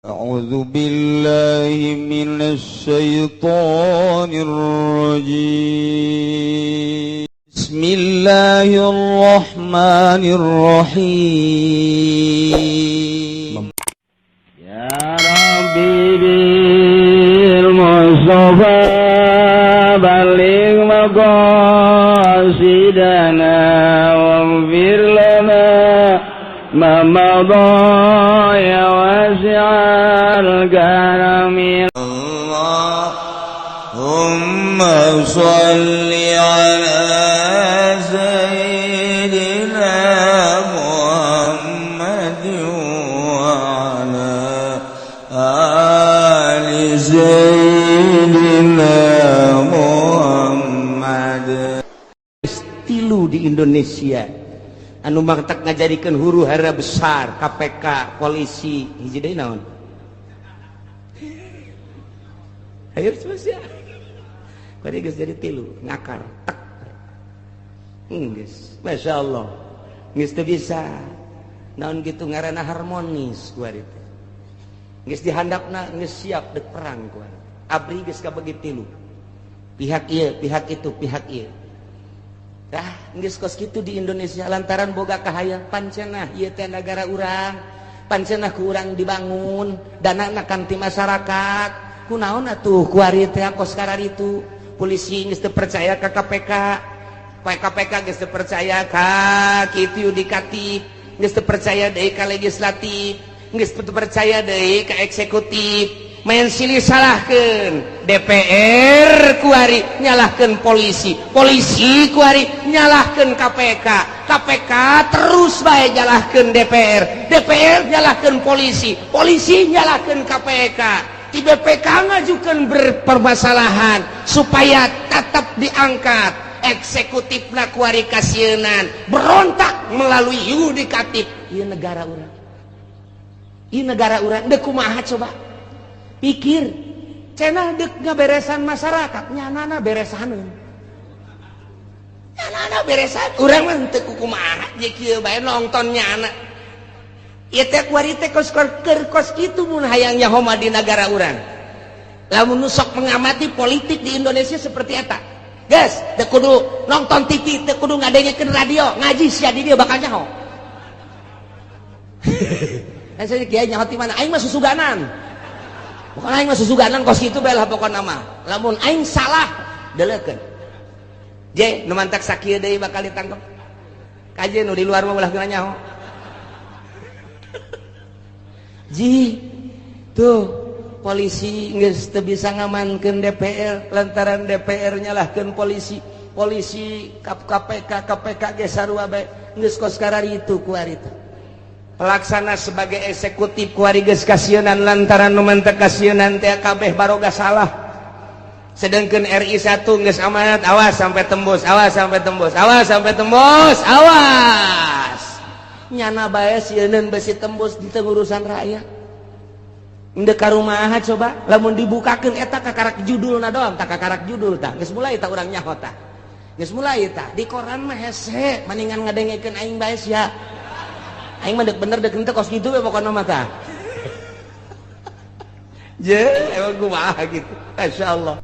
أعوذ بالله من الشيطان الرجيم. بسم الله الرحمن الرحيم. يا ربي بالمصطفى بلغ مقاصدنا واغفر لنا ما مضى يا واسع الكرم. اللهم صل على سيدنا محمد وعلى آل سيدنا محمد. Tilu di Indonesia anu matak ngajadikeun huru hara besar, KPK, polisi, hiji deui naon? Ayo terus ya. Bari geus jadi tilu ngakar tek. Geus, Masya Allah, geus teu bisa naon gitu ngaranna harmonis kuari teh. Geus dihandapna, geus siap dek perang kuari. Abri geus kabagi tilu. Pihak ieu, pihak itu, pihak ieu. Dah, geus kos kitu di Indonesia lantaran boga kahayang pancenah ieu teh nagara urang, pancenah ku urang dibangun, danana kanti masyarakat. Kunaon atuh kuari teh kos kararitu? Polisi geus teu percaya ka KPK, KPK geus teu percaya ka kitu yudikatif, geus teu percaya deui ka legislatif, geus teu percaya deui ka eksekutif. Main silih salahkeun DPR kuari nyalahkeun polisi, polisi kuari nyalahkeun KPK, KPK terus bae nyalahkeun DPR, DPR nyalahkeun polisi, polisi nyalahkeun KPK. Di BPK ngajukan berpermasalahan supaya tetap diangkat eksekutif kuari kasieunan berontak melalui yudikatif. Ieu negara urang, ieu negara urang dek kumaha coba pikir. Cenah dek ngaberesan masyarakat, nyanana beresaneun, nyanana beresan. Urang mah teu kumaha je kieu bae nonton nyana. Ieu teh kuari teh kos keur kos kitu mun hayang nyaho mah di nagara urang. Lamun nu sok mengamati politik di Indonesia seperti eta. Geus, teu kudu nonton TV, teu kudu ngadengekeun radio, ngaji sia di dieu bakal nyaho. Saya kiai nyaho ti mana? Aing mah susuganan. Pokoknya aing mah susuganan kos kitu bae lah pokona mah. Lamun aing salah, deleukeun. Je, nu mantak sakieu deui bakal ditangkep. Kaje nu di luar mah ulah geuna nyaho. Ji, tuh polisi geus teu bisa ngamankeun DPR lantaran DPR nyalahkeun polisi, polisi KPK, KPK ge sarua bae geus kos kararitu kuari teh. Pelaksana sebagai eksekutif kuari geus kasieunan lantaran nu mantek kasieunan teh kabeh baroga salah. Sedangkan RI 1 geus amanat, awas sampai tembus, awas sampai tembus, awas sampai tembus, awas. Nyana bae sieuneun besi tembus di urusan rakyat. Endek ka rumaha coba lamun dibukakeun eta kakarak judulna doang, tak kakarak judul tah. Geus mulai tah urang nyaho tah. Geus mulai tah di koran mah hese maningan ngadengekeun aing bae sia. Aing mah dek bener dek henteu kos kitu we pokona mah tah. Je, emang kumaha gitu. Masyaallah.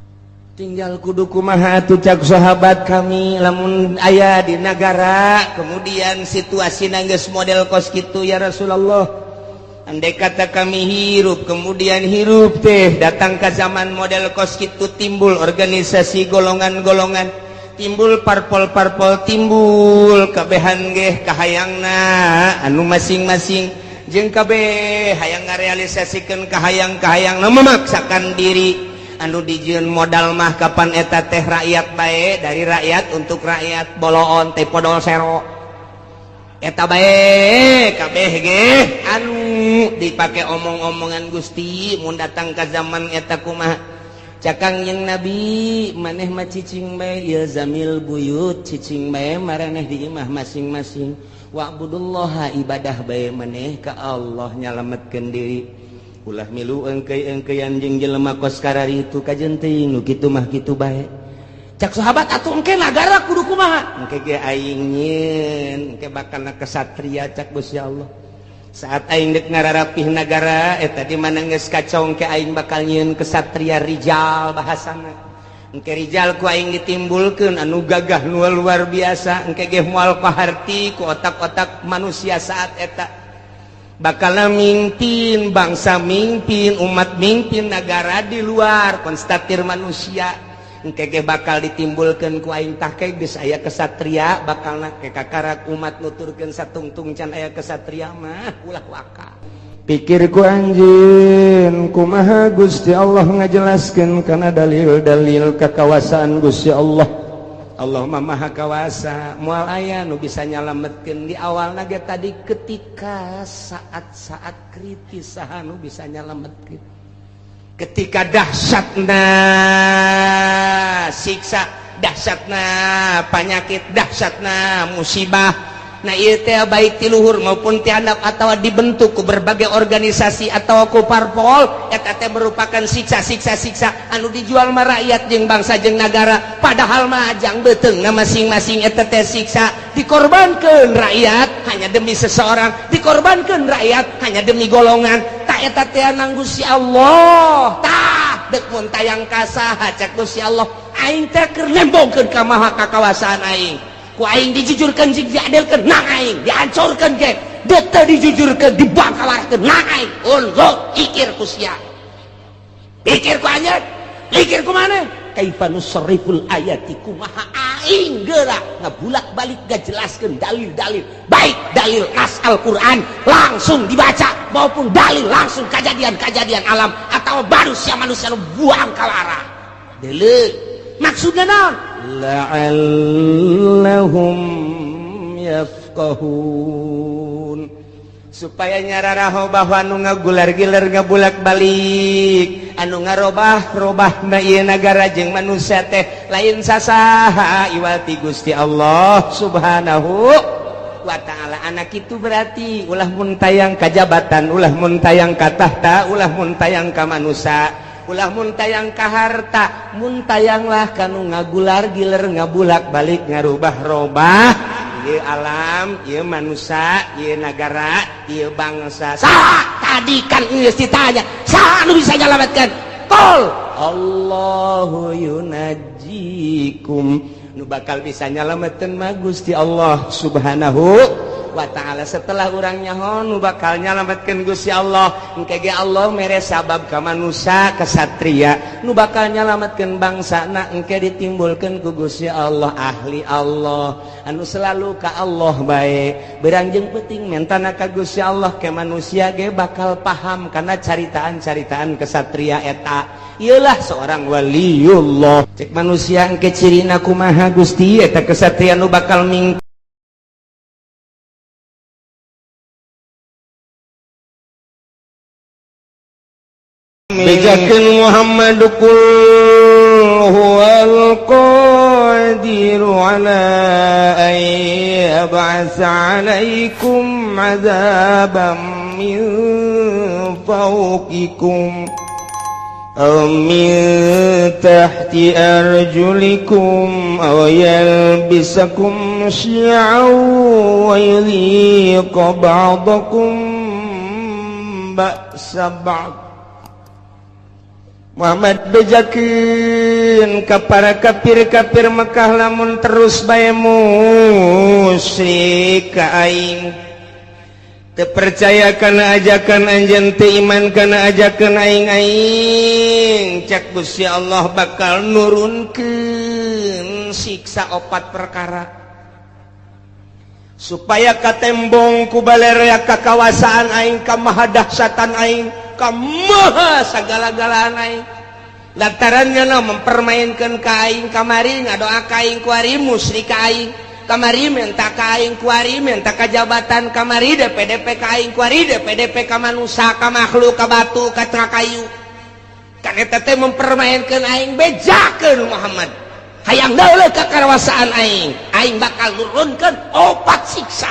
Tinggal kudu kumaha atuh cak sahabat kami lamun aya di nagara kemudian situasi geus model kos kitu ya Rasulullah. Andai kata kami hirup kemudian hirup teh datang ke zaman model kos kitu, timbul organisasi golongan-golongan, timbul parpol-parpol, timbul kabehan geh kahayangna anu masing-masing jeung kabeh hayang ngarealisasikeun kahayang-kahayang memaksakan diri anu dijieun modal mah kapan eta teh rakyat bae, dari rakyat untuk rakyat, boloon teh podol sero eta bae kabeh ge anu dipake omong-omongan. Gusti, mun datang ka zaman eta kumaha? Cakang yang Nabi, maneh mah cicing bae, ilzamil buyut, cicing bae maraneh di imah masing-masing, wa'budullaha, ibadah bae maneh ka Allah, nyalametkeun diri, ulah milu engkei-engkeian jeung jelema kos kararitu. Kajen teuing nu kitu mah kitu bae. Cak sahabat, atuh engke nagara kudu kumaha? Engke ge aing nyieun, engke bakal kesatria cak Gusti Allah. Saat aing dek ngararapih nagara eta di mana geus kacau ke aing bakal nyieun kesatria rijal bahasana. Engke rijal ku aing ditimbulkeun anu gagah nu luar biasa, engke ge moal paharti ku otak-otak manusia saat eta. Bakal mimpin bangsa, mimpin umat, mimpin negara di luar konstatir manusia. Engke ge bakal ditimbulkeun ku aing tah ke geus aya kesatria bakalna ke kakarak umat nuturkeun satungtung can aya kesatria mah ulah waka. Pikir ku anjeun kumaha Gusti Allah ngajelaskeun kana dalil-dalil kakawasaan Gusti Allah. Allah mah maha kawasa, moal aya nu bisa nyalametkeun di awalna ge tadi ketika saat-saat kritis saha nu bisa nyalametkeun. Ketika dahsyatna siksa, dahsyatna penyakit, dahsyatna musibah. Nah ieu teh baik ti luhur maupun ti handap atawa dibentuk ku berbagai organisasi atau ku parpol, eta teh merupakan siksa-siksa-siksa anu dijual mah rakyat jeung bangsa jeung nagara, padahal mah jang beuteungna masing-masing eta teh siksa dikorbankeun rakyat hanya demi seseorang, dikorbankeun rakyat hanya demi golongan. Tah eta teh nang Gusti Allah. Tah deuk mun tayang ka saha cek Gusti Allah, aing teh keur nembongkeun ka maha kakawasaan aing. Ku aing dijujurkeun jeung diadilkeun nang aing, dihancurkeun ge deuk teu dijujurkeun dibangkawarkeun nang aing. Unggul ikir ku sia. Pikir ku anjeun, pikir ku maneh. Kaifa nusarriful ayati kumaha aing geura ngabulak-balik ngajelaskeun dalil-dalil, baik dalil nas Al-Qur'an langsung dibaca maupun dalil langsung kejadian-kejadian alam atau manusia-manusia nu buang kalara. Deuleu maksudna naon? La'allahum yafqahun, supaya nyararaho bahwa anu ngagular-gilar ngabulak-balik anu ngarobah-robahna ieu nagara jeung manusia teh lain sasaha iwal ti Gusti Allah Subhanahu wa ta'ala. Anak itu berarti ulah mun tayang ka jabatan, ulah mun tayang ka tahta, ulah mun tayang ka manusia, ulah mun tayang ka harta, mun tayanglah kanu ngagular giler ngabulak balik ngarubah-robah ieu alam, ieu manusia, ieu nagara, ieu bangsa. Saha tadi kan geus ditanya, saha anu bisa nyalametkeun? Qul Allahu yunajjikum, nu bakal bisa nyalametkeun mah Gusti Allah Subhanahu wa ta'ala. Setelah urang nyaho nu bakal nyalametkeun Gusti Allah, engke ge Allah mere sabab ka manusia kesatria nu bakal nyalametkeun bangsana, engke ditimbulkeun ku Gusti Allah ahli Allah anu selalu ka Allah bae berang jeung peuting mentana ka Gusti Allah ke manusia ge bakal paham karena caritaan-caritaan kesatria eta. Iyalah seorang waliullah. Cek manusia engke cirina kumaha Gusti eta kesatria nu bakal ming bejakeun Muhammad qul huwal qadiru ala an yab'atsa 'alaikum 'adzaban min fawqikum aw min tahti arjulikum aw yalbisakum syi'an wa yudhiqa ba'dakum ba'sa ba'd. Muhammad bejakeun ka para kafir-kafir Mekah lamun terus bae musyrik ka aing, teu percaya kana ajakan anjeun, teu iman kana ajakan aing, aing cak Gusti Allah bakal nurunkeun siksa opat perkara supaya katembong ku balerea kakawasaan aing, ka mahadahsyatan aing, ka maha sagala-galaan aing. Lantarannya no mempermainkan ka aing kamari ngadoa ka aing kuari musyrik ka aing kamari minta ka aing kuari minta ka jabatan kamari DPDP ka aing kuari DPDP ka manusia ka makhluk ka batu ka kayu. Kan eta teh mempermainkan aing. Bejakeun Muhammad hayang deuleu ka kawasaan aing, aing bakal nurunkeun opat siksa.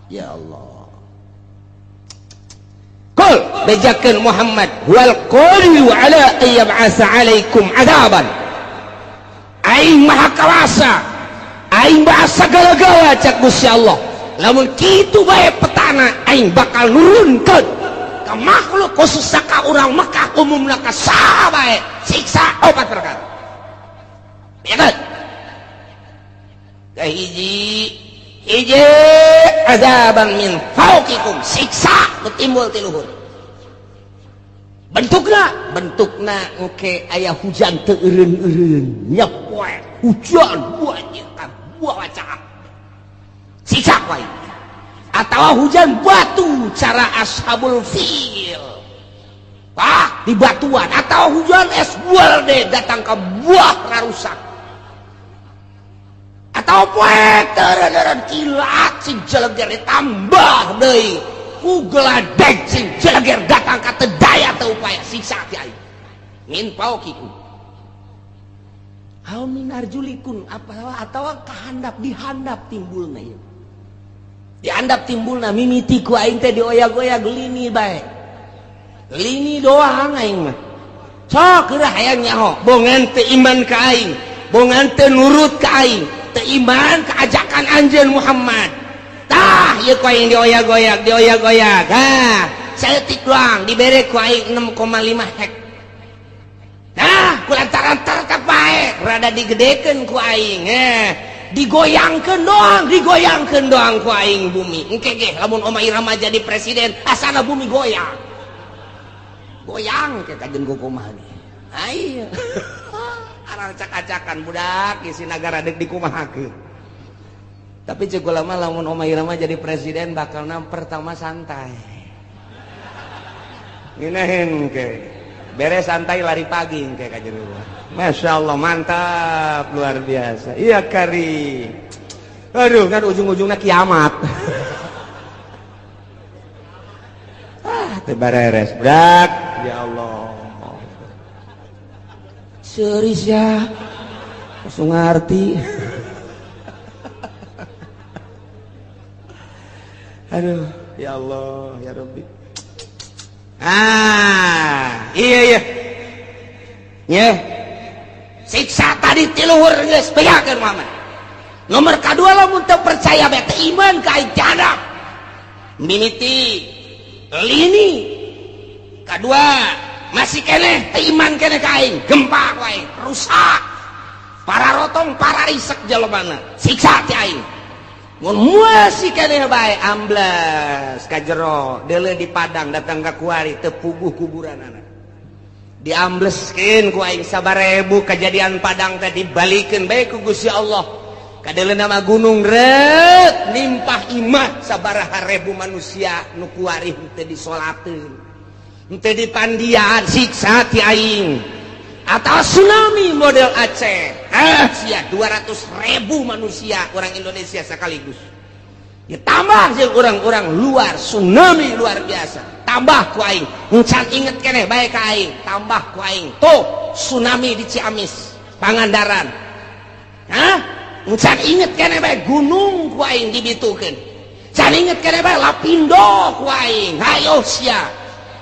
Ya Allah. Qul bejakeun Muhammad wal qadiru ala an yab'atsa 'alaikum 'adzaban, aing maha kawasa, aing maha sagala-gala cak Gusti Allah. Lamun kitu bae petana aing bakal nurunkeun ka makhluk khusus ka urang Mekah umumna ka saha bae siksa opat perkara. Ya kan? Kahiji hiji azaban min fauqikum, siksa nu timbul ti luhur. Bentukna bentukna oke aya hujan teu eureun-eureun nyepoe hujan banyak ka buah caak siksa wae atawa hujan batu cara ashabul fil ah di batuan atau hujan es buah deh datang ke buah rarusak atau poe teureun-eureun kilat sing jeleger ditambah deui ku geladeg sing jeleger datang ka teu daya teu upaya siksa ti aing min fauqikum aw min arjulikum apa atawa kahandap dihandap timbulna ieu dihandap timbulna mimiti ku aing teh dioyag-oyag lini bae lini doang aing mah sok geura hayang nyaho bongan teu iman ka aing bongan teu nurut ka aing teu iman ka ajakan anjeun Muhammad. Tah ieu ku aing dioyag-oyag dioyag-oyag. Ha, saeutik doang dibere ku aing 6,5 hek. Nah, ku lantaran tetep bae rada digedekeun ku aing. Digoyangkeun doang ku aing bumi. Engke ge lamun Oma Irama jadi presiden, asana bumi goyang. Goyang ke kajen kumaha ge. Ayo. Aracak-acakan budak isi nagara deuk dikumahakeun. Tapi cek ulama lamun Oma Irama jadi presiden bakalna pertama santai. Ngeunaheun ke. Beres santai lari pagi engke ka jero. Masya Allah mantap luar biasa. Iya kari. Aduh kan ujung-ujungnya kiamat. Ah teu bareres budak. Ya Allah. Seuris ya. Langsung ngarti. Aduh, ya Allah, ya Rabbi. Ah, iya iya. Nya. Siksa tadi ti luhur geus bejakeun Muhammad. Nomor kadua lamun teu percaya bae teu iman ka aing jadap. Mimiti lini. Kadua masih keneh teu iman keneh ka aing, gempa ku aing, rusak. Para rotong, para risek jelema siksa ti aing. Mun masih keneh bae ambles ka jero deuleu di Padang datang ka kuari teu puguh kuburanana. Diambleskeun ku aing sabarebu kejadian Padang teh dibalikeun bae ku Gusti Allah. Kadeuleu nama gunung reut nimpah imah sabaraha ribu manusia nu kuari teu disolateun. Henteu dipandian siksa ti aing. Atau tsunami model Aceh. Ah, sia 200.000 manusia orang Indonesia sekaligus. Ditambah jeung orang-orang luar tsunami luar biasa. Tambah ku aing. Encan inget keneh bae ka aing, tambah ku aing. Tuh tsunami di Ciamis, Pangandaran. Hah? Encan inget keneh bae gunung ku aing dibitukeun. Can inget keneh bae Lapindo ku aing. Hayo sia.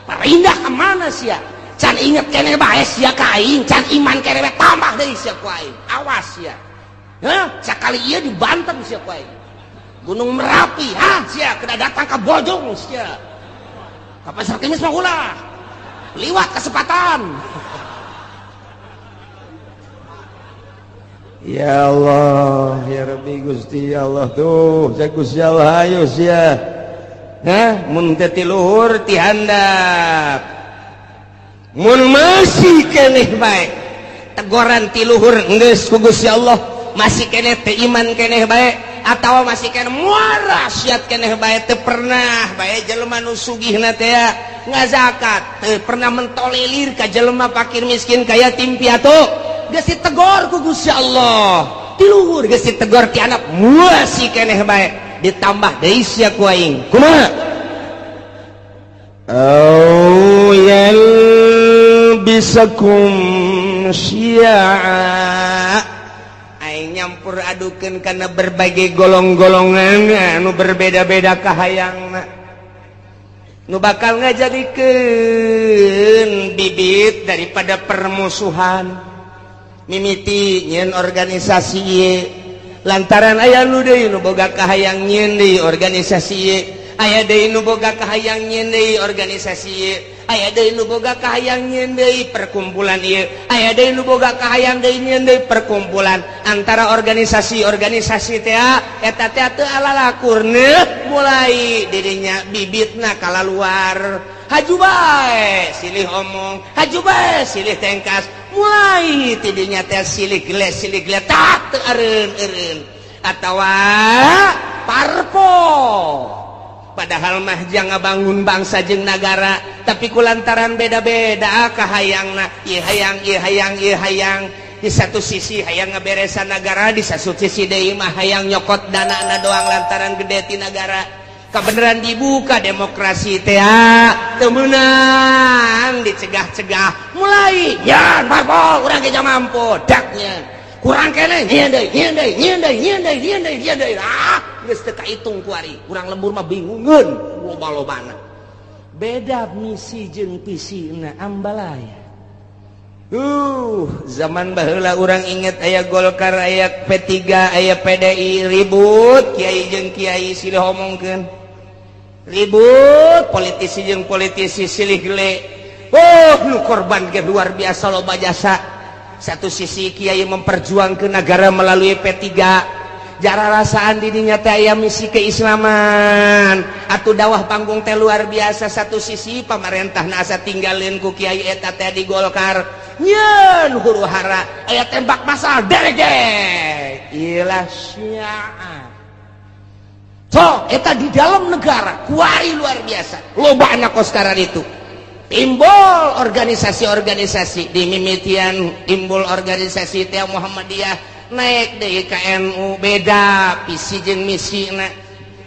Pindah ke mana sia? Can inget keneh bae sia ka aing, can iman keneh bae tambah deui sia ku aing. Awas sia. Hah? Sakali ieu di Banten sia ku aing. Gunung Merapi, hah sia kena datang ka Bojong sia. Ka Pasar Kemis mah ulah. Liwat kesempatan. Ya Allah, ya Rabbi Gusti ya Allah tuh, saya Gusti Allah ayo sia. Hah, mun teu ti luhur ti handap. Mun masih keneh bae tegoran ti luhur geus ku Gusti Allah, masih keneh teu iman keneh bae atawa masih keneh muara siat keneh bae teu pernah bae jelema nu sugihna teh ngazakat, teu pernah mentolelir ka jelema fakir miskin ka yatim piatu, geus ditegor ku Gusti Allah. Ti luhur geus ditegor ti anak masih keneh bae ditambah deui sia ku aing. Kumaha? Au yalbisakum syi'a. Aing nyampur adukeun kana berbagai golong-golongan anu berbeda-beda kahayangna. Nu bakal ngajadikeun bibit daripada permusuhan. Mimiti nyeun organisasi ieu, Lantaran aya nu deui nu boga kahayang nyieun deui organisasi ieu, aya deui nu boga kahayang nyieun deui organisasi ieu, aya deui nu boga kahayang nyieun deui perkumpulan ieu, aya deui nu boga kahayang deui nyieun deui perkumpulan. Antara organisasi-organisasi teh eta teh teu alalakurna, mulai dirinya bibitna kalaluar, haju bae silih omong, haju bae silih tengkas, mulai tidinya teh silih geles, silih geletak, teu eureun-eureun atawa parpol. Padahal mah jang ngabangun bangsa jeung nagara, tapi kulantaran beda-beda kahayangna, ieu hayang, ieu hayang, ieu hayang. Di satu sisi hayang ngaberesan nagara, di satu sisi deui mah hayang nyokot dana doang lantaran gede ti nagara. Kebenaran dibuka demokrasi teh teu meunang, dicegah-cegah, mulai ya parpol urang ge mampu daknya kurang keneh, nyieun deui, nyieun deui, nyieun deui, nyieun deui, nyieun deui, nyieun deui. Ah, geus teu kaitung kuari urang lembur mah, bingungeun loba-lobana, beda misi jeung visina, ambalaya. Zaman baheula urang inget aya Golkar, aya P3, aya PDI, ribut kiai jeung kiai silih omongkeun, ribut politisi jeung politisi silih gele. Oh, nu korban ge luar biasa loba jasa. Satu sisi kiai memperjuangkan negara melalui P3, jara rasaan dirinya teh aya misi keislaman atau dakwah panggung teh luar biasa. Satu sisi pamarentah asa tinggalin ku kiai eta teh di Golkar, nyeun huru hara, aya tembak masal derege ilah syiah. So eta di dalam negara kuari luar biasa loba anak sekarang itu timbul organisasi-organisasi di mimitian, timbul organisasi teh Muhammadiyah, naik deui ka NU, beda visi jeung misi na,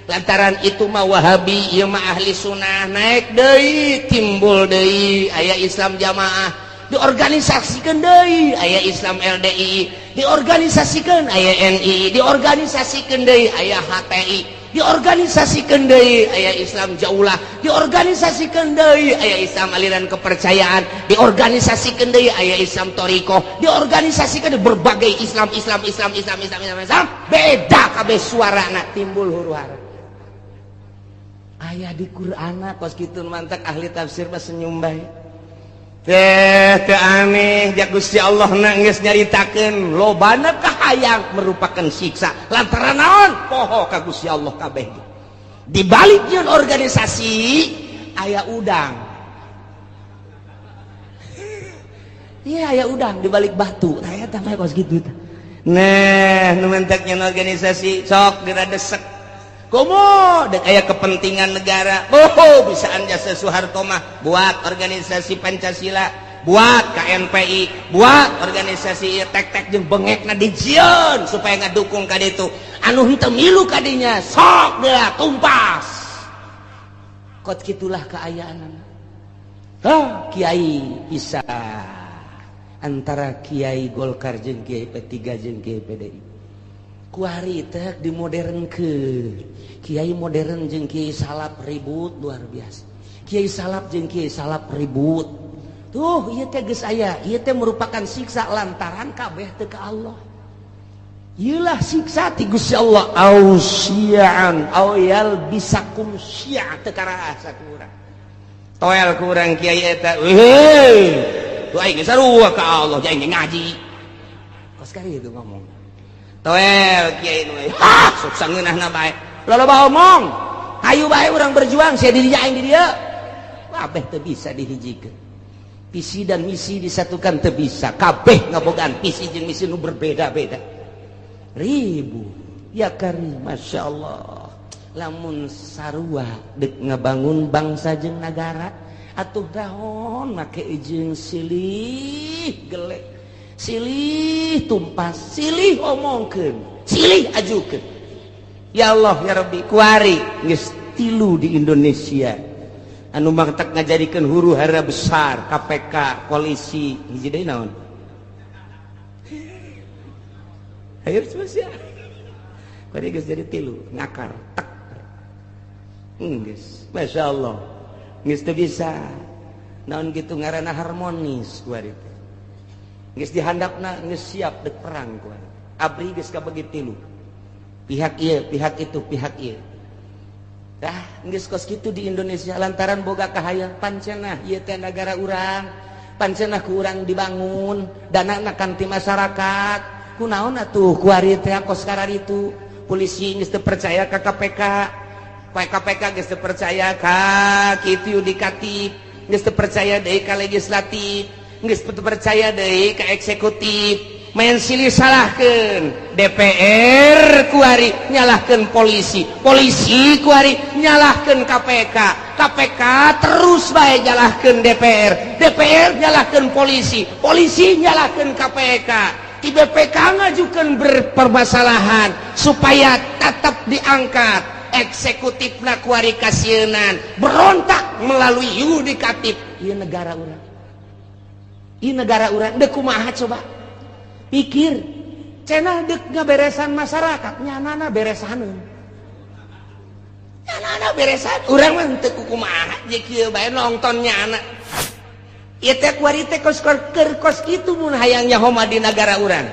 lantaran itu mah Wahabi, ieu mah ahli sunnah. Naik deui, timbul deui aya Islam jamaah, diorganisasikan deui aya Islam LDI, diorganisasikan aya NI, diorganisasikan deui aya HTI, diorganisasikan deui aya Islam Jaulah, diorganisasikan deui aya Islam aliran kepercayaan, diorganisasikan deui aya Islam Toriko, diorganisasikan berbagai Islam, Islam, Islam, Islam, Islam, Islam, Islam, beda kabeh suarana, timbul huru hara. Aya di Qur'an kos kitu, mantak ahli tafsir mah senyum bae teh, teu aneh ja Gusti Allah na geus nyaritakeun lobana kahayang merupakan siksa. Lantaran naon? Poho ka Gusti Allah kabeh. Di balik nyeun organisasi aya udang. Iya, aya udang di balik batu. Tah eta mah kos kitu tah. Nah, nu mentek nyeun organisasi sok diradesek. Komo dek aya kepentingan negara. Oh, bisaan jasa Soeharto mah buat organisasi Pancasila, buat KNPI, buat organisasi ieu tek-tek jeung bengekna dijieun supaya ngadukung ka ditu. Anu henteu milu ka dinya sok geura tumpas. Kot kitulah kaayaan. Hah, kiai bisa antara kiai Golkar jeung kiai P3 jeung kiai PDI. Kuari teh dimodernkeun. Kiai modern jeung kiai salaf ribut luar biasa. Kiai salaf jeung kiai salaf ribut. Tuh, ieu teh geus aya, ieu teh merupakan siksa lantaran kabeh teu ka Allah. Ieulah siksa ti Gusti Allah, au syi'an au yalbisakum syi'a, teu karasa ku urang. Toel ku urang kiai eta. Heuh. Tuh aing geus sarua ka Allah, aing ge ngaji. Kos kali itu ngomong. Toel kiai nu, ha, sok sangeunahna bae. Loba omong. Hayu bae urang berjuang, sia di dieu aing di dieu. Kabeh teu bisa dihijikeun. Visi dan misi disatukan teu bisa. Kabeh ngabogaan visi jeung misi nu berbeda-beda. Ribu. Ya karim, Masya Allah. Lamun sarua dek ngabangun bangsa jeung nagara, atuh dahon make jeung silih gelek, silih tumpas, silih omongkeun, silih ajukeun. Ya Allah ya Rabbi, kuari geus tilu di Indonesia anu mangtak ngajadikeun huru hara besar, KPK, polisi, hiji deui naon? Hayo sia. Kuari geus jadi tilu, ngakar tek. Geus, Masya Allah. Geus teu bisa. Naon gitu ngaranna harmonis kuari teh. Geus dihandapna geus siap dek perang kuari. Abri geus kabagi tilu. Pihak ieu, pihak itu, pihak ieu. Dah geus kos kitu di Indonesia lantaran boga kahayang pancenah ieu teh nagara urang, pancenah ku urang dibangun, danana kan ti masyarakat. Kunaon atuh kuari teh kos kararitu? Polisi geus teu percaya ka KPK, KPK geus teu percaya ka kitu yudikatif, geus teu percaya deui ka legislatif, geus teu percaya deui ka eksekutif. Main silih salahkeun DPR kuari nyalahkeun polisi, polisi kuari nyalahkeun KPK, KPK terus bae nyalahkeun DPR, DPR nyalahkeun polisi, polisi nyalahkeun KPK. Di BPK ngajukan berpermasalahan supaya tetap diangkat. Eksekutif kuari kasieunan berontak melalui yudikatif. Ieu negara urang, ieu negara urang deuk kumaha coba pikir. Cenah deuk ngaberesan masyarakat, nyanana beresaneun, nyanana beresan. Urang mah teu kumaha je kieu bae nonton nyana. Ieu teh kuari teh kos keur kos kitu mun hayang nyaho mah di nagara urang.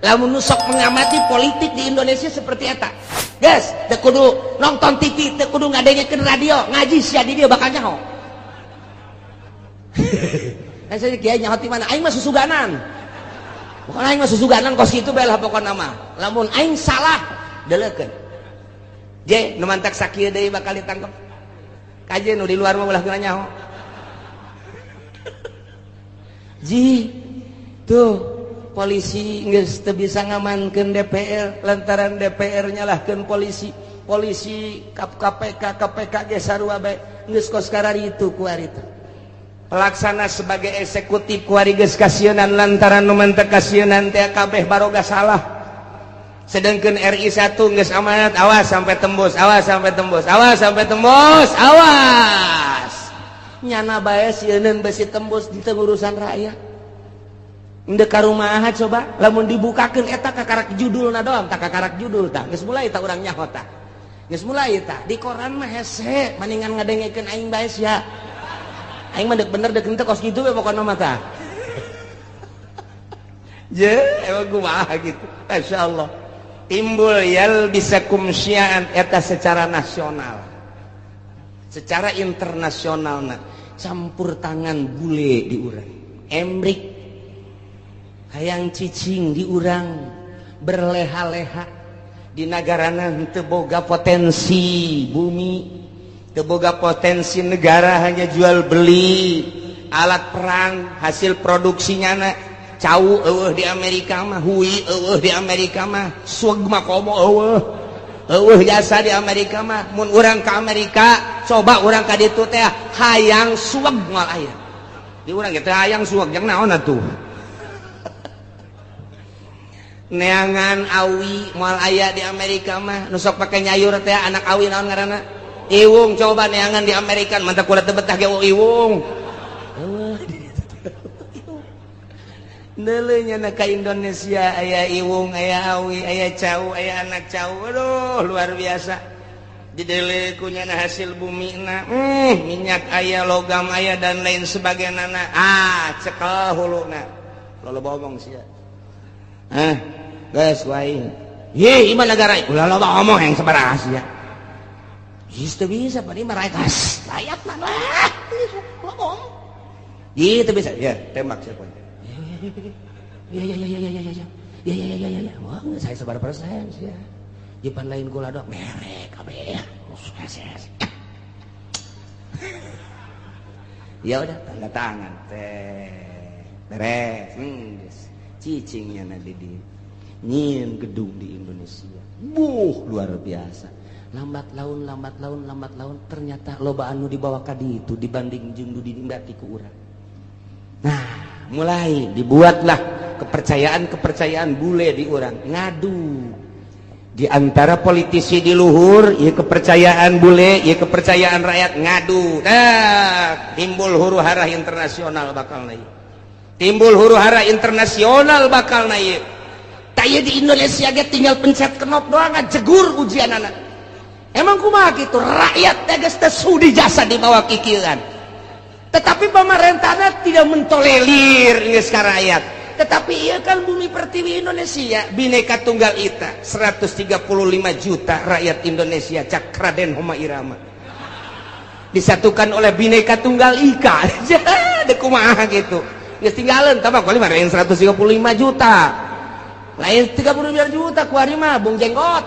Lamun nu sok mengamati politik di Indonesia seperti eta. Guys, teu kudu nonton TV, teu kudu ngadengekeun radio, ngaji sia di dieu bakal nyaho. Nah, saya kiai nyaho ti mana? Aing mah susuganan. Pokokna aing mah susuganan kos kitu bae lah pokona mah. Lamun aing salah, deleukeun. Je, nu mantak sakieu deui bakal ditangkep. Kaje nu di luar mah ulah geuna nyaho. Ji, tuh polisi geus teu bisa ngamankeun DPR lantaran DPR nyalahkeun polisi, polisi KPK, KPK ge sarua bae geus kos kararitu kuari teh. Pelaksana sebagai eksekutif kuari geus kasieunan lantaran nu mantep kasieunan teh kabeh baroga salah. Sedangkan RI 1 geus amanat, awas sampai tembus, awas sampai tembus, awas sampai tembus, awas. Nyana bae sieuneun besi tembus di urusan rakyat. Endek ka rumaha coba lamun dibukakeun eta kakarak judulna doang, tak kakarak judul tah. Geus mulai tah urang nyaho tah. Geus mulai tah di koran mah hese maningan ngadengekeun aing bae sia. Aing mah deuk bener deuk henteu kos kitu we pokona mah tah. Je, emang kumaha gitu. Masyaallah. Timbul yal bisa kumsiaan eta secara nasional. Secara internasional nah, campur tangan bule di urang. Emrik hayang cicing di urang berleha-leha di nagarana teu boga potensi bumi, teu boga potensi negara, hanya jual beli alat perang hasil produksinya na cau eueuh di Amerika mah, hui eueuh di Amerika mah, sueg mah komo eueuh. Eueuh jasa di Amerika mah. Mun urang ka Amerika coba urang ka ditu teh hayang sueg moal aya. Di urang ge teh hayang sueg jeung naon atuh. Neangan awi moal aya di Amerika mah, nu sok pake nyayur teh anak awi naon ngaranna? Iwung. Coba neangan di Amerika mantap kula teu betah ge iwung. Eueuh. Neuleuh nya ka Indonesia aya iwung, aya awi, aya cau, aya anak cau. Aduh, luar biasa. Didele ku nyana hasil bumi na, minyak aya, logam aya dan lain sebagainya. Ah, cekel huluna. Loba omong sia. Ah, geus wae. Ye, ieu negara ulah loba omong yang sabaraha sia. Geus teu bisa pan ieu mah rakyat. Rakyat mah lah. Loba omong. Ieu teu bisa. Ya, tembak sia. Ya ya ya ya ya ya ya ya ya ya ya ya. Wah, saya sebar persen sih ya. Jepan lain gula dok merek kabeh. Ya udah tanda tangan teh. Beres. Cicingnya na di nyieun gedung di Indonesia. Buh, luar biasa. Lambat laun, lambat laun, lambat laun ternyata loba anu dibawa ka ditu dibanding jeung nu dinikmati ku urang. Nah, mulai dibuatlah kepercayaan-kepercayaan bule di urang. Ngadu di antara politisi di luhur, ieu kepercayaan bule, ieu kepercayaan rakyat ngadu. Nah, timbul huru hara internasional bakal na ieu. Timbul huru hara internasional bakal na ieu. Tah ieu di Indonesia ge tinggal pencet knop doang jegur ujianana. Emang kumaha kitu rakyat teh geus teu sudi jasa dibawa kikieuan. Tetapi pemerintahnya tidak mentolerir geus ka rakyat. Tetapi iya kan bumi pertiwi Indonesia, Bhinneka Tunggal Ika, 135 juta rakyat Indonesia, cak Raden Rhoma Irama. Disatukan oleh Bhinneka Tunggal Ika. Dek kumaha gitu. Geus tinggalan tambah kali mah 135 juta. Lain 35 juta kuari mah Bung Jenggot.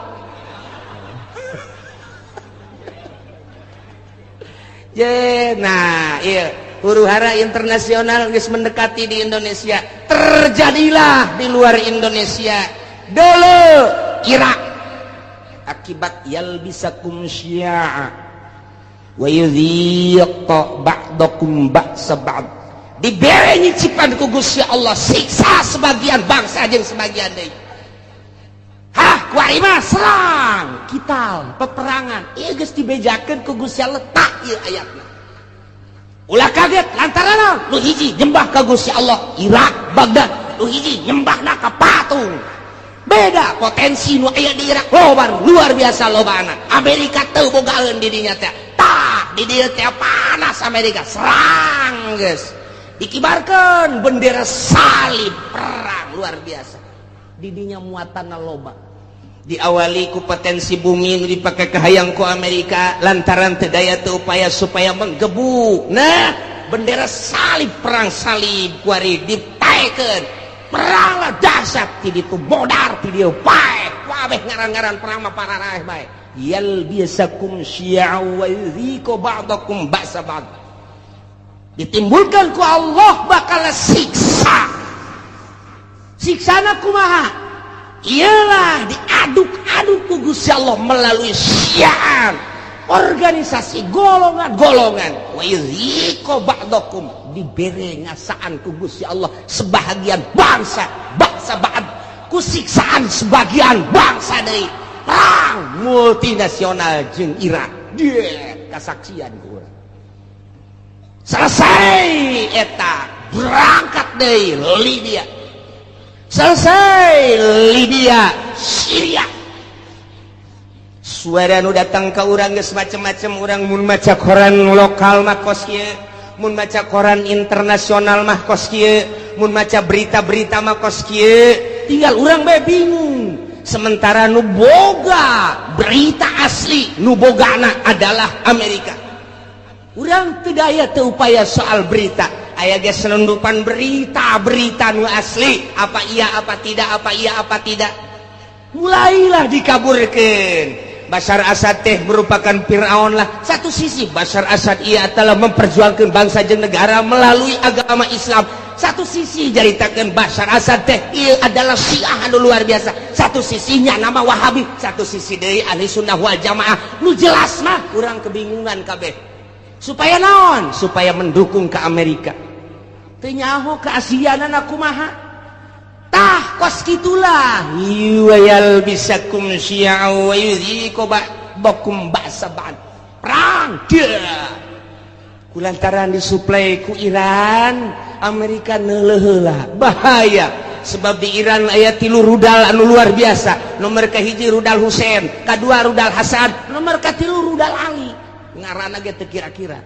Je, nah, iya huru-hara internasional geus mendekati di Indonesia. Terjadilah di luar Indonesia. Dulu Irak akibat yalbisakum syi'a wa yudhiq ba'dakum ba'sa ba'd. Dibere nyicipan ku Gusti Allah siksa sebagian bangsa jeung sebagian deui. Hah, kuari mah serang, kital, peperangan. Ieu geus dibejakeun ku Gusti Allah tak ieu ayatna. Ulah kaget lantaran nu hiji nyembah ka Gusti Allah Irak Baghdad, nu hiji nyembahna ka patung. Beda potensi nu aya di Irak loba luar biasa lobana. Amerika teu bogaeun di dinya teh. Tah di dieu teh panas Amerika serang geus. Dikibarkeun bendera salib perang luar biasa. Di dinya muatanna loba. Diawali ku potensi bumi nu dipake kahayang ku Amerika lantaran teu daya teu upaya supaya menggebu. Nah, bendera salib perang salib kuari ditaekeun. Peranglah dahsyat ti ditu modar ti dieu paeh. Kabeh ngaran-ngaran perang mah pararaeh bae. Yalbisakum syi'a wa yudhiqu ba'dakum ba'sa ba'd. Ditimbulkan ku Allah bakal siksa. Siksana kumaha? Ialah diaduk-aduk ku Gusti Allah melalui syiar organisasi golongan-golongan. Wa yudhiqu ba'dakum, dibere ngasaan ku Gusti Allah sebahagian bangsa, bangsa ba'd ku siksaan sebagian bangsa deui. Perang multinasional jeung Irak. Dia kasaksian ku urang. Selesai eta berangkat deui Libya. Selesai Libya, Syria. Suara nu datang ka urang geus macem-macem. Urang mun maca koran lokal mah kos kieu, mun maca koran internasional mah kos kieu, mun maca berita-berita mah kos kieu. Tinggal urang bae bingung. Sementara nu boga berita asli, nu bogana adalah Amerika. Urang teu daya teu upaya soal berita. Aya ge selundupan berita-berita nu asli, apa iya apa tidak, apa iya apa tidak. Mulailah dikaburkeun. Bashar Assad teh merupakan Fir'aun lah. Satu sisi Bashar Assad ia telah memperjuangkan bangsa jeung negara melalui agama Islam. Satu sisi jaritakeun Bashar Assad teh ieu adalah Syiah anu luar biasa. Satu sisinya nama Wahabi, satu sisi deui Ahli Sunnah wal Jamaah. Nu jelas mah urang kebingungan kabeh. Supaya naon? Supaya mendukung ke Amerika. Teu nyaho ke Asiana kumaha. Tah kos kitulah yalbisakum syi'a wa yudhiqu ba'dakum ba'sa ba'd. Perang dia kulantaran disuplai ku Iran, Amerika neuleuh heula bahaya. Sebab di Iran aya 3 rudal anu luar biasa. Nomor kahiji rudal Husein, kadua rudal Hasan, nomor katilu rudal Ali. Ngaranna ge teu kira-kira.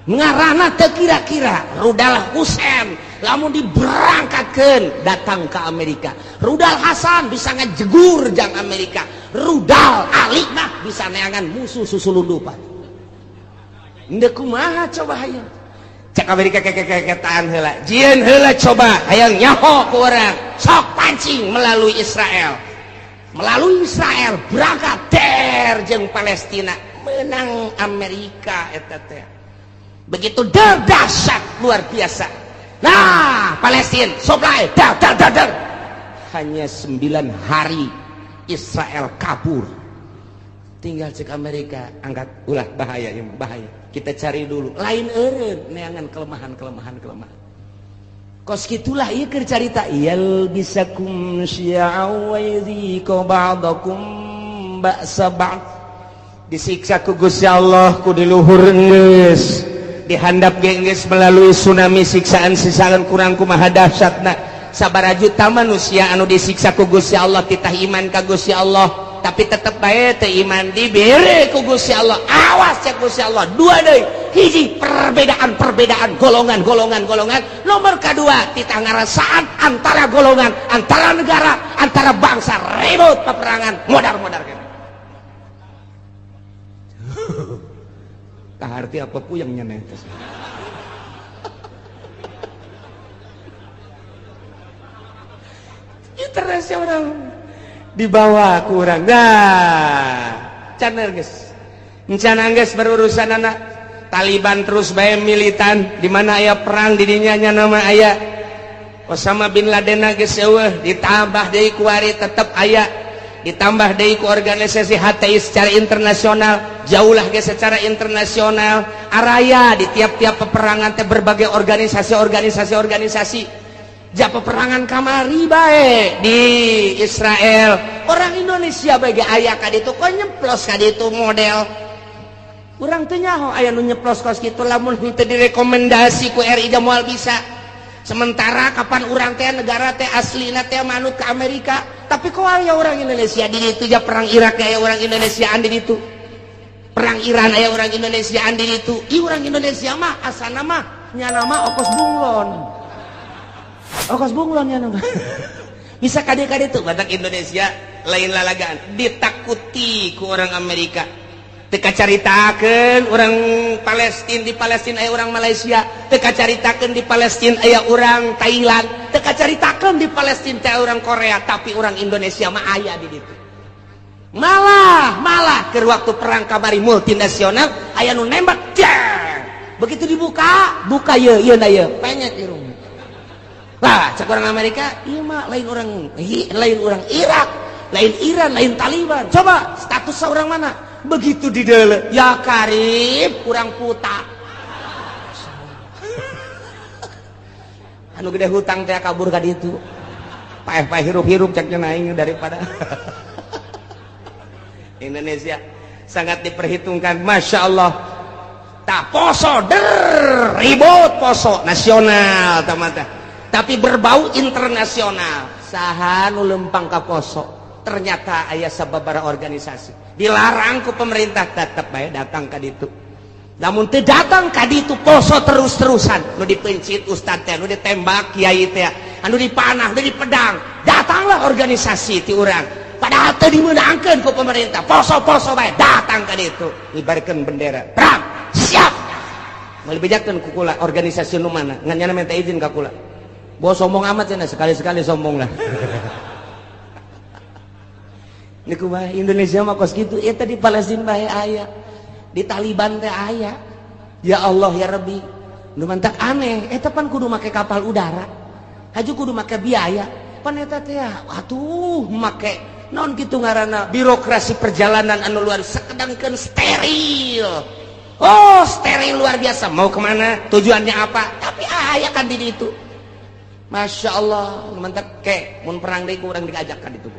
Ngaranna teu kira-kira. Rudal Husein lamun diberangkatkeun datang ke Amerika. Rudal Hasan bisa ngajegur jang Amerika. Rudal Ali mah bisa neangan musuh susulundupan. Ndek kumaha coba hayang. Cek Amerika kekekeketaan heula. Jieun heula coba hayang nyaho ku urang. Sok pancing melalui Israel. Melalui Israel berangkat der jeung Palestina. Menang Amerika eta teh. Begitu dahsyat luar biasa. Nah, Palestina supply dar dar dar dar. Hanya 9 hari Israel kabur. Tinggal cek Amerika angkat ulah bahaya ya, bahaya. Kita cari dulu. Lain eureun neangan kelemahan-kelemahan kelemahan. Kos kitulah ieu keur carita yalbisakum syi'a wa yudhiqu ba'dakum ba'sa ba'd. Disiksa ku Gusti Allah ku di luhur geus. Dihandap geus melalui tsunami siksaan-siksaan kurang kumaha dahsyatna. Sabaraha juta manusia anu disiksa ku Gusti Allah titah iman ka Gusti Allah, tapi tetep bae teu iman dibere ku Gusti Allah. Awas cek Gusti Allah, dua deui. Hiji perbedaan-perbedaan golongan-golongan-golongan. Nomor kedua titah ngarasaan antara golongan, antara negara, antara bangsa, ribut peperangan modar-modar kene. Kaharti apa puyeng nyeneh teh. Internasional dibawa kurang dah can geus encan geus berurusan anak Taliban terus bae militan di mana aya perang di dinya nya nama aya Osama bin Laden geus eueuh ditambah deui kuari tetep aya ditambah deui ku organisasi HTI secara internasional jauhlah ge secara internasional araya di tiap-tiap peperangan teh berbagai organisasi-organisasi ja peperangan kamari bae di Israel orang Indonesia bagi aya ka ditu kok nyeplos ka ditu model urang teu nyaho aya nu nyeplos kos kitu lamun henteu direkomendasi ku RI da moal bisa. Sementara kapan urang teh negara teh aslina teh manut ke Amerika tapi kok aya orang Indonesia di ditu ja perang Irak aya orang Indonesiaan di ditu perang Iran aya orang Indonesiaan di ditu ih urang Indonesia mah asana mah nyana mah okos bunglon. Okos bunglon ya nama. Bisa kade-kade tuh batak Indonesia lain lalagaan ditakuti ku orang Amerika. Teu kacaritakeun orang Palestina di Palestina aya orang Malaysia, teu kacaritakeun di Palestina aya orang Thailand, teu kacaritakeun di Palestina teh orang Korea, tapi orang Indonesia mah aya di ditu. Malah malah keur waktu perang kamari multinasional aya nu nembak jeng. Begitu dibuka, buka ye ieu na ye, penyet irung. Lah, cek orang Amerika, iya mah lain orang Irak, lain Iran, lain Taliban. Coba status orang mana? Begitu didele, ya karib kurang puta. Anu gede hutang teh kabur ka ditu. Paeh-paeh hirup-hirup ceknya naing daripada Indonesia sangat diperhitungkan, masya Allah. Tak poso der ribut poso nasional teman-teman. Tapi berbau internasional. Saha nu lempang ka poso ternyata aya sababaraha organisasi dilarang ku pemerintah tetep bae datang ka ditu. Lamun teu datang ka ditu poso terus-terusan nu dipencit ustad teh, nu ditembak kiai teh, anu dipanah, nu dipedang, datanglah organisasi ti urang padahal teu dimeunangkeun ku pemerintah. Poso-poso bae datang ka ditu ngibarkeun bendera perang siap moal dibejakeun ku kula organisasi nu mana ngan nyana minta izin ka kula. Bos sombong amat cenah, sekali-sekali sombong lah. Niku mah Indonesia mah kos kitu, eta di Palestina bae aya, di Taliban teh aya. Ya Allah ya Rabbi, nu mantak aneh, eta pan kudu make kapal udara. Haju kudu make biaya. Pan eta teh atuh make naon kitu ngaranna birokrasi perjalanan anu luar sakedangkeun steril. Oh, steril luar biasa. Mau kemana? Tujuannya apa? Tapi aya kan di ditu. Masya Allah, mantap ke, mun perang deui ku urang diajak ka ditu.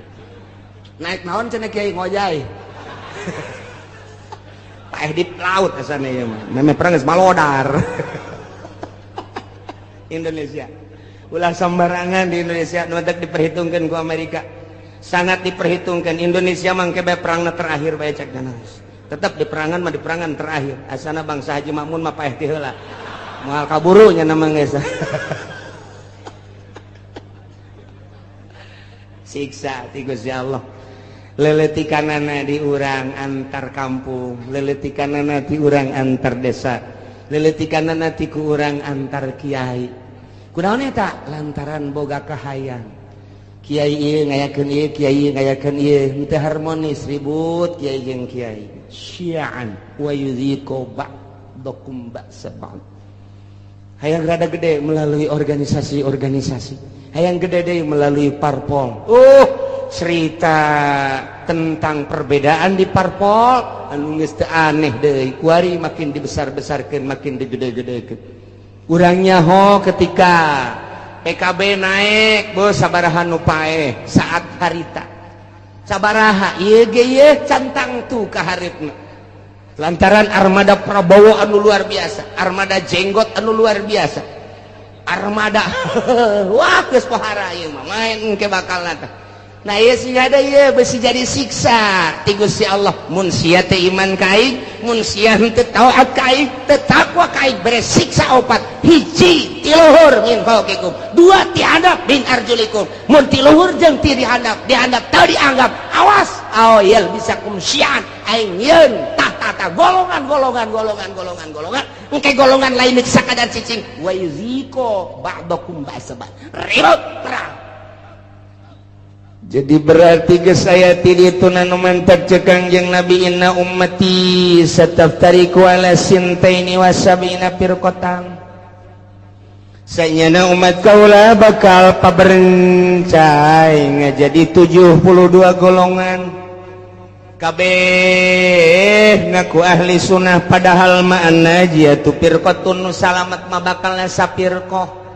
Naik naon cenah kiai ngojay. Paeh di laut asana ieu mah. Memeh perang geus malodar. Indonesia. Ulah sembarangan di Indonesia nu mantak diperhitungkeun ku Amerika. Sangat diperhitungkan Indonesia mangke bae perangna terakhir bae cek naos. Tetap di perangan mah di perangan terakhir. Asana bangsa Haji Makmun mah paeh ti heula. Moal kaburu nya nama geus. Siksa ti Gusti Allah. Leletikanana di urang antar kampung, leletikanana di urang antar desa, leletikanana ti ku urang antar kiai. Kunaon eta? Lantaran boga kahayang. Kiai ieu ngayakeun ieu, kiai ngayakeun ieu, henteu harmonis ribut kiai jeung kiai. Syi'an wa yuziqu ba'dakum ba'sa ba'd. Hayang rada gede melalui organisasi-organisasi. Hayang gede deui melalui parpol. Cerita tentang perbedaan di parpol anu geus teu aneh deui. Kuari makin dibesar-besarkeun, makin digede-gedekeun. Urang nyaho ketika PKB naik, bos sabaraha nu paeh saat harita. Sabaraha ieu ge ieu cantang tu ka hareupeuna. Lantaran armada Prabowo anu luar biasa, armada jenggot anu luar biasa. Armada wah geus pohara ieu mah main engke bakal teh. Nah, ieu sing ada ieu besi jadi siksa ti Gusti Allah mun sia teh iman ka aing, mun sia henteu taat ka aing, teu takwa ka aing, bere siksa opat. Hiji ti luhur, min fauqikum, dua ti handap, min arjulikum. Mun ti luhur jeung ti dihandap, dihandap teu dianggap, awas, aw yalbisakum syi'an, aing yeun tah tah tah golongan golongan golongan golongan golongan, engke golongan lain sakadar cicing, wa yuziko ba'dakum ba'sa ba'd, ribut perang. Jadi berarti geus aya ti ditu nu mantak cek Kangjeng Nabi, inna ummati sataftariqu ala sintaini wa sab'ina firqatan. Sanyana umat kaula bakal paberencai ngajadi 72 golongan, kabeh ngaku ahli sunnah, padahal mah annajiyatu firqatun, nu salamet mah bakal sapirqah.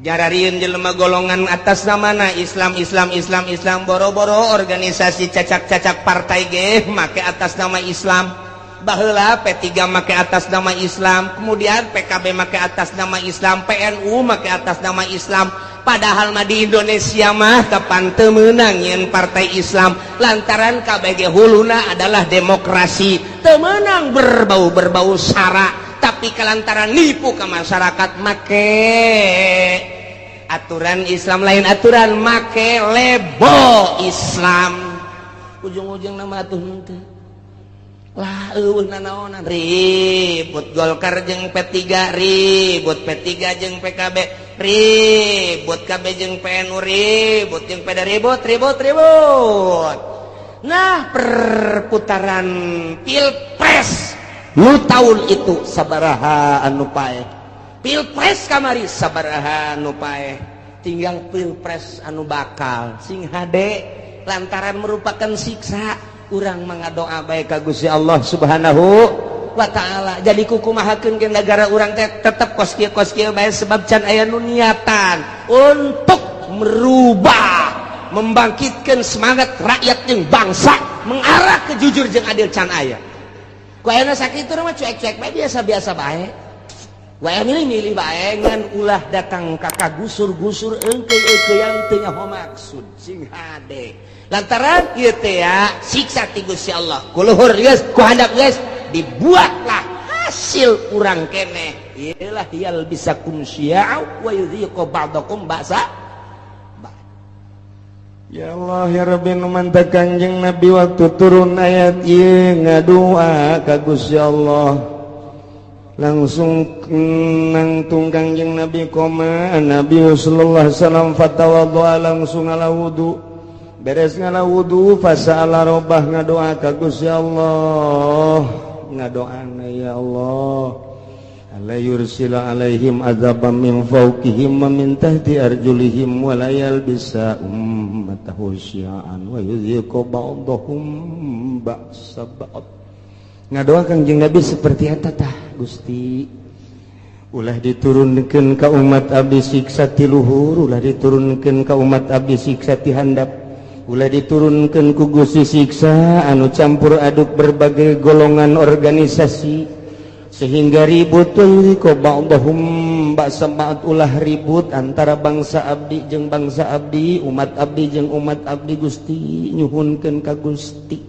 Jararieun jelema golongan atas namana Islam, Islam, Islam, Islam. Boro-boro organisasi cacak-cacak partai ge make atas nama Islam. Baheula P3 make atas nama Islam, kemudian PKB make atas nama Islam, PNU make atas nama Islam. Padahal mah di Indonesia mah kapan teu meunang nyeun partai Islam, lantaran KBG huluna adalah demokrasi, teu meunang berbau-berbau sara. Tapi kelantaran nipu ke masyarakat, make aturan Islam, lain aturan, make label Islam, ujung-ujung nama tuh henteu lah, eueuh nanaonan, ribut Golkar jeung P3, ribut P3 jeung PKB, ribut KB jeung PNU, ribut jeung PD, ribut ribut ribut. Nah, perputaran pilpres nu tahun itu sabaraha anu paeh, pilpres kamari sabaraha anu paeh, tinggal pilpres anu bakal. Sing hade, lantaran merupakan siksa, urang mangadoa bae ka Gusti Allah Subhanahu wa Ta'ala. Jadi kukumahakeun ke negara urang teh tetep kos kieu, kos kieu bae, sebab can aya nu niatan untuk merubah, membangkitkan semangat rakyat jeung bangsa mengarah ke jujur jeung adil, can aya. Ku ayeuna sakitu mah cuek-cuek bae, biasa-biasa bae. Wae milih-milih bae, ngan ulah datang ka kagusur-gusur engkeu-engkeu teu nyaho maksud. Sing hade, lantaran ieu teh ya siksa ti Gusti Allah. Ku luhur geus, ku handap geus, dibuatlah hasil urang keneh iyalah, yalbisakum syi'a wa yudhiqu ba'dakum ba'sa. Ya Allah ya Rabbi, nu mantak Kangjeng Nabi waktu turun ayat ieu ngadua ka Gusti Allah, langsung nangtung Kangjeng Nabi, koma Nabi sallallahu alaihi wasallam fatawaddoa, langsung ngala wudu. Beres ngala wudu, fasa'ala robbah, ngadoa ka Gusti Allah. Ngadoana, ya Allah, alla yursila alaihim azaban min fawqihim wa min tahti arjulihim wa la yalbisa ummatahu syi'an wa yudhiqu ba'dahum ba'sa ba'd. Ngadoa Kangjeng Nabi seperti eta tah, Gusti, ulah diturunkeun ka umat abdi siksa ti luhur, ulah diturunkeun ka umat abdi siksa ti handap, ulah diturunkeun ku Gusti siksa anu campur aduk berbagai golongan organisasi sehingga ribut, ko ba'dahum ba'sa ba'd, ulah ribut antara bangsa abdi jeung bangsa abdi, umat abdi jeung umat abdi. Gusti, nyuhunkeun ka Gusti,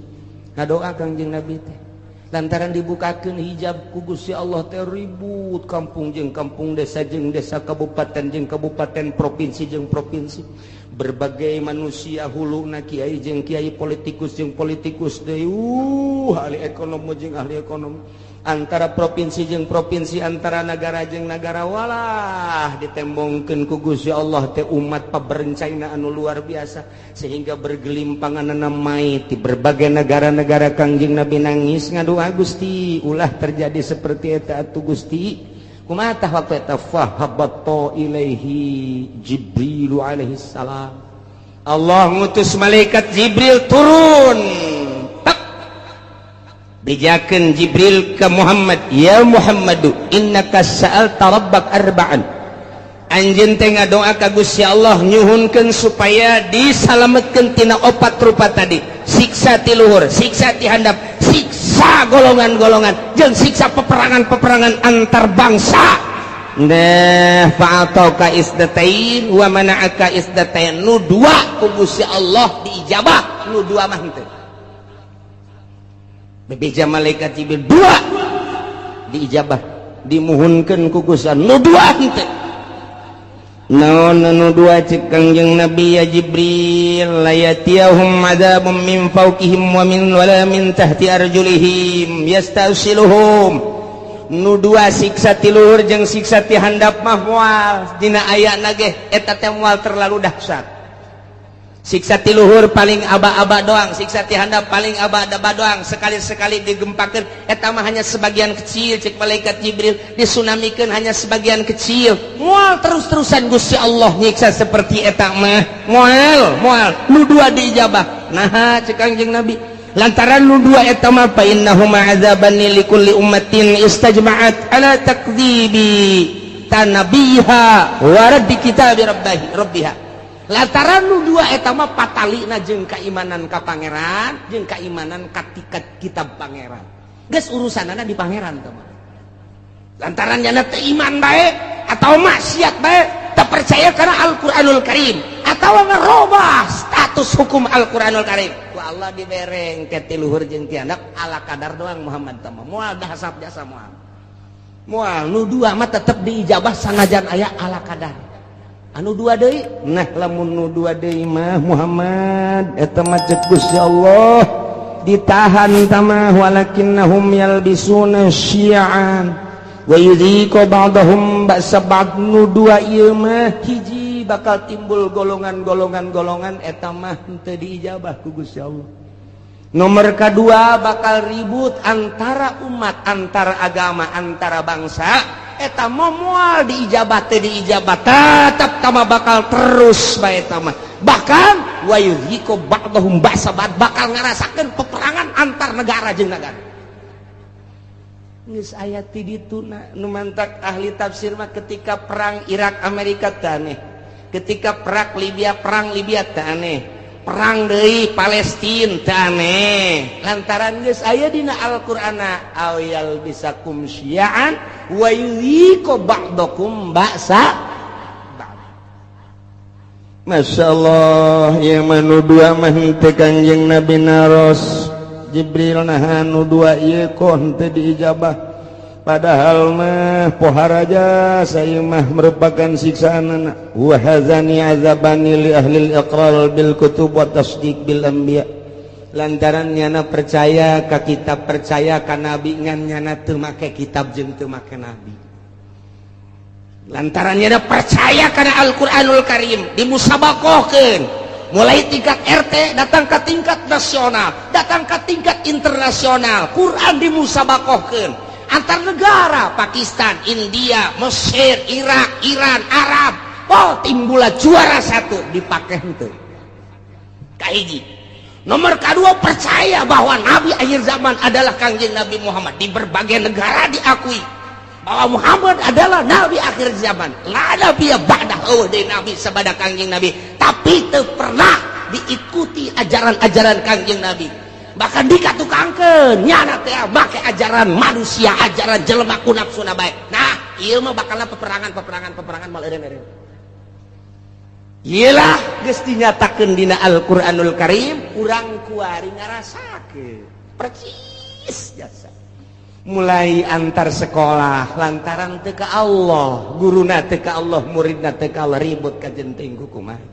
ngadoa Kangjeng Nabi teh. Lantaran dibukakeun hijab ku Gusti Allah teh, ribut kampung jeung kampung, desa jeung desa, kabupaten jeung kabupaten, provinsi jeung provinsi, berbagai manusia huluna, kiai jeung kiai, politikus jeung politikus deui, ahli ekonomi jeung ahli ekonomi, antara provinsi jeung provinsi, antara negara jeung negara. Walah, ditembongkeun ku Gusti Allah teh umat paberencaina anu luar biasa sehingga bergelimpangan mayit di berbagai negara-negara. Kangjeng Nabi nangis, ngadoa, Gusti, ulah terjadi seperti eta atuh Gusti. Kumaha tah waktu eta? Fahabata ilaihi Jibril alaihi salam. Allah ngutus malaikat Jibril turun. Bejakeun Jibril ke Muhammad, ya Muhammadu, innaka sa'alta rabbak arba'an, anjeun teh ngadoa ka Gusti Allah nyuhunkeun supaya disalametkeun tina opat rupa tadi, siksa ti luhur, siksa ti handap, siksa golongan-golongan, jeung siksa peperangan-peperangan antar bangsa. Nah, fa'atauka isdatain wa mana'aka isdatain, nu dua ku Gusti Allah diijabah, nu dua mah henteu. Bebeja malaikat Jibril, dua diijabah, dimuhunkeun ku Gusti, nu dua henteu. Naon nu dua? Cek Kangjeng Nabi, ya Jibril, la yatiyahum adzabun min fawqihim wa min wala min tahti arjulihim yastasiluhum. Nu dua, siksa ti luhur jeung siksa ti handap mah moal dina ayana ge eta teh moal terlalu dahsyat. Siksa ti luhur paling aba-aba doang, siksa ti handap paling aba-aba doang, sekali-sekali digempakeun eta mah hanya sebagian kecil. Cek malaikat Jibril, disunamikeun hanya sebagian kecil, moal terus-terusan Gusti Allah nyiksa seperti eta mah, moal moal. Nu dua diijabah, nah, cek Kangjeng Nabi, lantaran nu dua eta mah fa innahuma azabani likulli ummatin istajma'at ala takdzibi tanabiha wa raddi kitabi rabbihi rabbiha. Lantaran nu dua eta mah patalina jeung keimanan ka pangeran jeung keimanan ka kitab pangeran, geus urusanana di pangeran teh mah. Lantaran nyana teu iman bae atau maksiat bae, tak percaya karena Al-Qur'anul Karim atau ngerubah status hukum Al-Qur'anul Karim, ku Allah dibereng ke ti luhur jeung ti handap ala kadar doang. Muhammad teh mah moal dahasap jasa, moal moal. Nu dua mah tetep diijabah sanajan aya ala kadar. Anu dua deui, nah, lamun nu dua deui mah, Muhammad, eta mah cek Gusti Allah ditahan tamah, walakinnahum yalbisuna syi'an wa yudhiqu ba'dahum ba'sa ba'd. Nu dua ieu mah, hiji, bakal timbul golongan-golongan-golongan, eta mah henteu diijabah ku Gusti Allah. Nomor kedua, bakal ribut antara umat, antara agama, antara bangsa, eta mah moal diijabah, teu diijabah, tetap tama bakal terus bae eta mah. Bahkan wa yudhiqu ba'dahum ba'sa ba'd, bakal ngarasakeun peperangan antar negara jeung negara. Geus aya ti dituna. Nu mantak ahli tafsir mah, ketika perang Irak Amerika teh aneh, ketika perang Libya teh aneh, perang deui Palestina teh aneh, lantaran geus aya dina Al-Qur'ana aw yalbisakum syi'an wa yudhiqu ba'dakum ba'sa ba'd. Masya Allah ya, manu dua mah henteu. Kanjeng Nabi naros, Jibril, nah, nu dua ieu kok henteu diijabah, padahal mah pohara saya mah merupakan siksaan. Wa hadzani azabani li ahli al-iqrar bil kutub wa tasdiq bil anbiya. Lantaran nyana percaya ka kitab, percaya ka nabi, ngan nyana teu make kitab jeung teu make nabi. Lantaran nyana percaya kana Al-Qur'anul Karim, dimusabakohkeun mulai tingkat RT, datang ke tingkat nasional, datang ke tingkat internasional. Quran dimusabakohkeun antar negara, Pakistan, India, Mesir, Irak, Iran, Arab. Oh, timbullah juara satu, dipakai itu kahiji. Nomor kedua, percaya bahwa nabi akhir zaman adalah Kangjeng Nabi Muhammad. Di berbagai negara diakui bahwa Muhammad adalah nabi akhir zaman, la nabi ba'dah, oh de nabi sabada Kangjeng Nabi, tapi teu pernah diikuti ajaran-ajaran Kangjeng Nabi. Bahkan dikatukangkeun nyana teh make ajaran manusia, ajaran jelema ku nafsuna bae. Nah, ieu mah bakal peperangan, peperangan, peperangan, mal eureun-eureun. Iyalah, geus dinyatakeun dina Al-Qur'anul Karim, urang kuari ngarasakeun persis jasa. Mulai antar sekolah lantaran teu ka Allah, guruna teu ka Allah, muridna teu ka Allah, ribut ka jenting kumaha.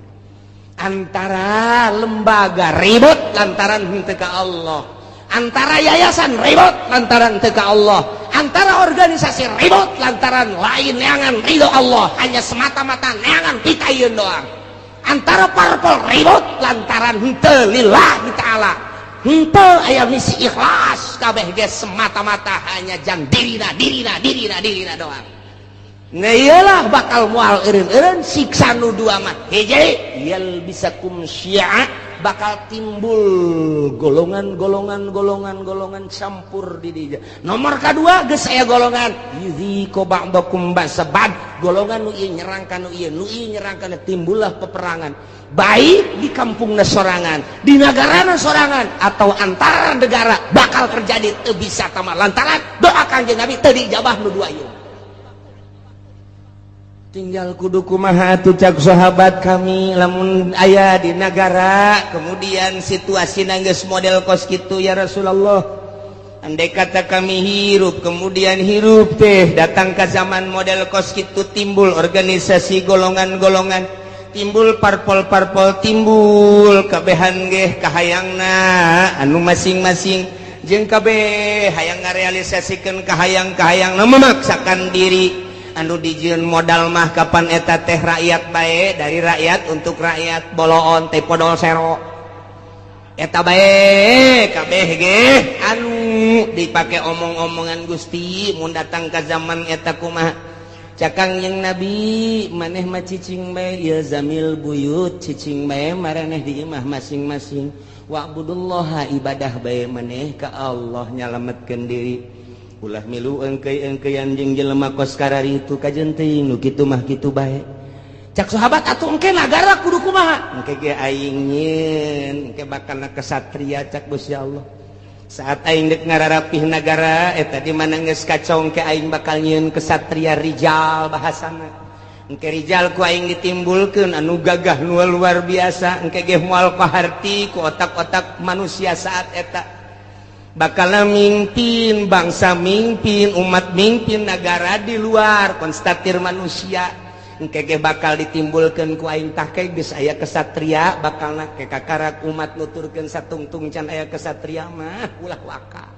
Antara lembaga ribut lantaran henteu ka Allah, antara yayasan ribut lantaran teu ka Allah, antara organisasi ribut lantaran lain neangan ridho Allah, hanya semata-mata neangan pitayun doang. Antara parpol ribut lantaran henteu lillahi ta'ala, henteu aya misi ikhlas, kabeh ge semata-mata hanya jang dirina, dirina, dirina, dirina doang. Nah, iyalah, bakal moal eureun-eureun siksa nu dua mah. Hiji, yalbisakum syi'a, bakal timbul golongan-golongan, golongan-golongan campur di dinya. Nomor kedua, geus aya golongan yudhiqu ba'dakum ba'sa ba'd, golongan nu ieu nyerang ka nu ieu, nu ieu nyerang ka nu, timbullah peperangan, baik di kampungna sorangan, di negarana sorangan, atau antara negara bakal terjadi. Teu bisa tama lantaran doa Kangjeng Nabi teu diijabah nu dua ieu. Tinggal kudu kumaha atuh cak sahabat kami lamun aya di negara kemudian situasi geus model kos kitu ya Rasulullah. Andai kata kami hirup kemudian hirup teh datang ke zaman model kos kitu, timbul organisasi golongan-golongan, timbul parpol-parpol, timbul kabehan geh kahayangna anu masing-masing jeung kabeh hayang ngarealisasikeun kahayang-kahayang memaksakan diri anu dijieun modal mah kapan eta teh rakyat bae, dari rakyat untuk rakyat, boloon teh podol sero eta bae kabeh ge anu dipake omong-omongan. Gusti, mun datang ke zaman eta kumaha? Cak Kangjeng Nabi, maneh mah cicing bae, ilzamil buyut, cicing bae maraneh di imah masing-masing, wa'budullaha, ibadah bae maneh ka Allah, nyalametkeun diri, ulah milu engkei-engkeian jeung jelema kos kararitu, kajen teuing nu kitu mah kitu bae. Cak sahabat, atuh engke nagara kudu kumaha? Engke ge aing nyieun, engke bakal kesatria cak Gusti Allah. Saat aing dek ngararapih nagara eta di mana geus kacau, engke aing bakal nyieun kesatria rijal bahasana. Engke rijal ku aing ditimbulkeun anu gagah nu luar biasa, engke ge moal kaharti ku otak-otak manusia saat eta bakal mimpin bangsa, mimpin umat, mimpin negara di luar konstatir manusia. Engke ge bakal ditimbulkeun ku aing. Tah ke geus aya kesatria bakal ke kakarak umat nuturkeun satungtung can aya kesatria mah ulah waka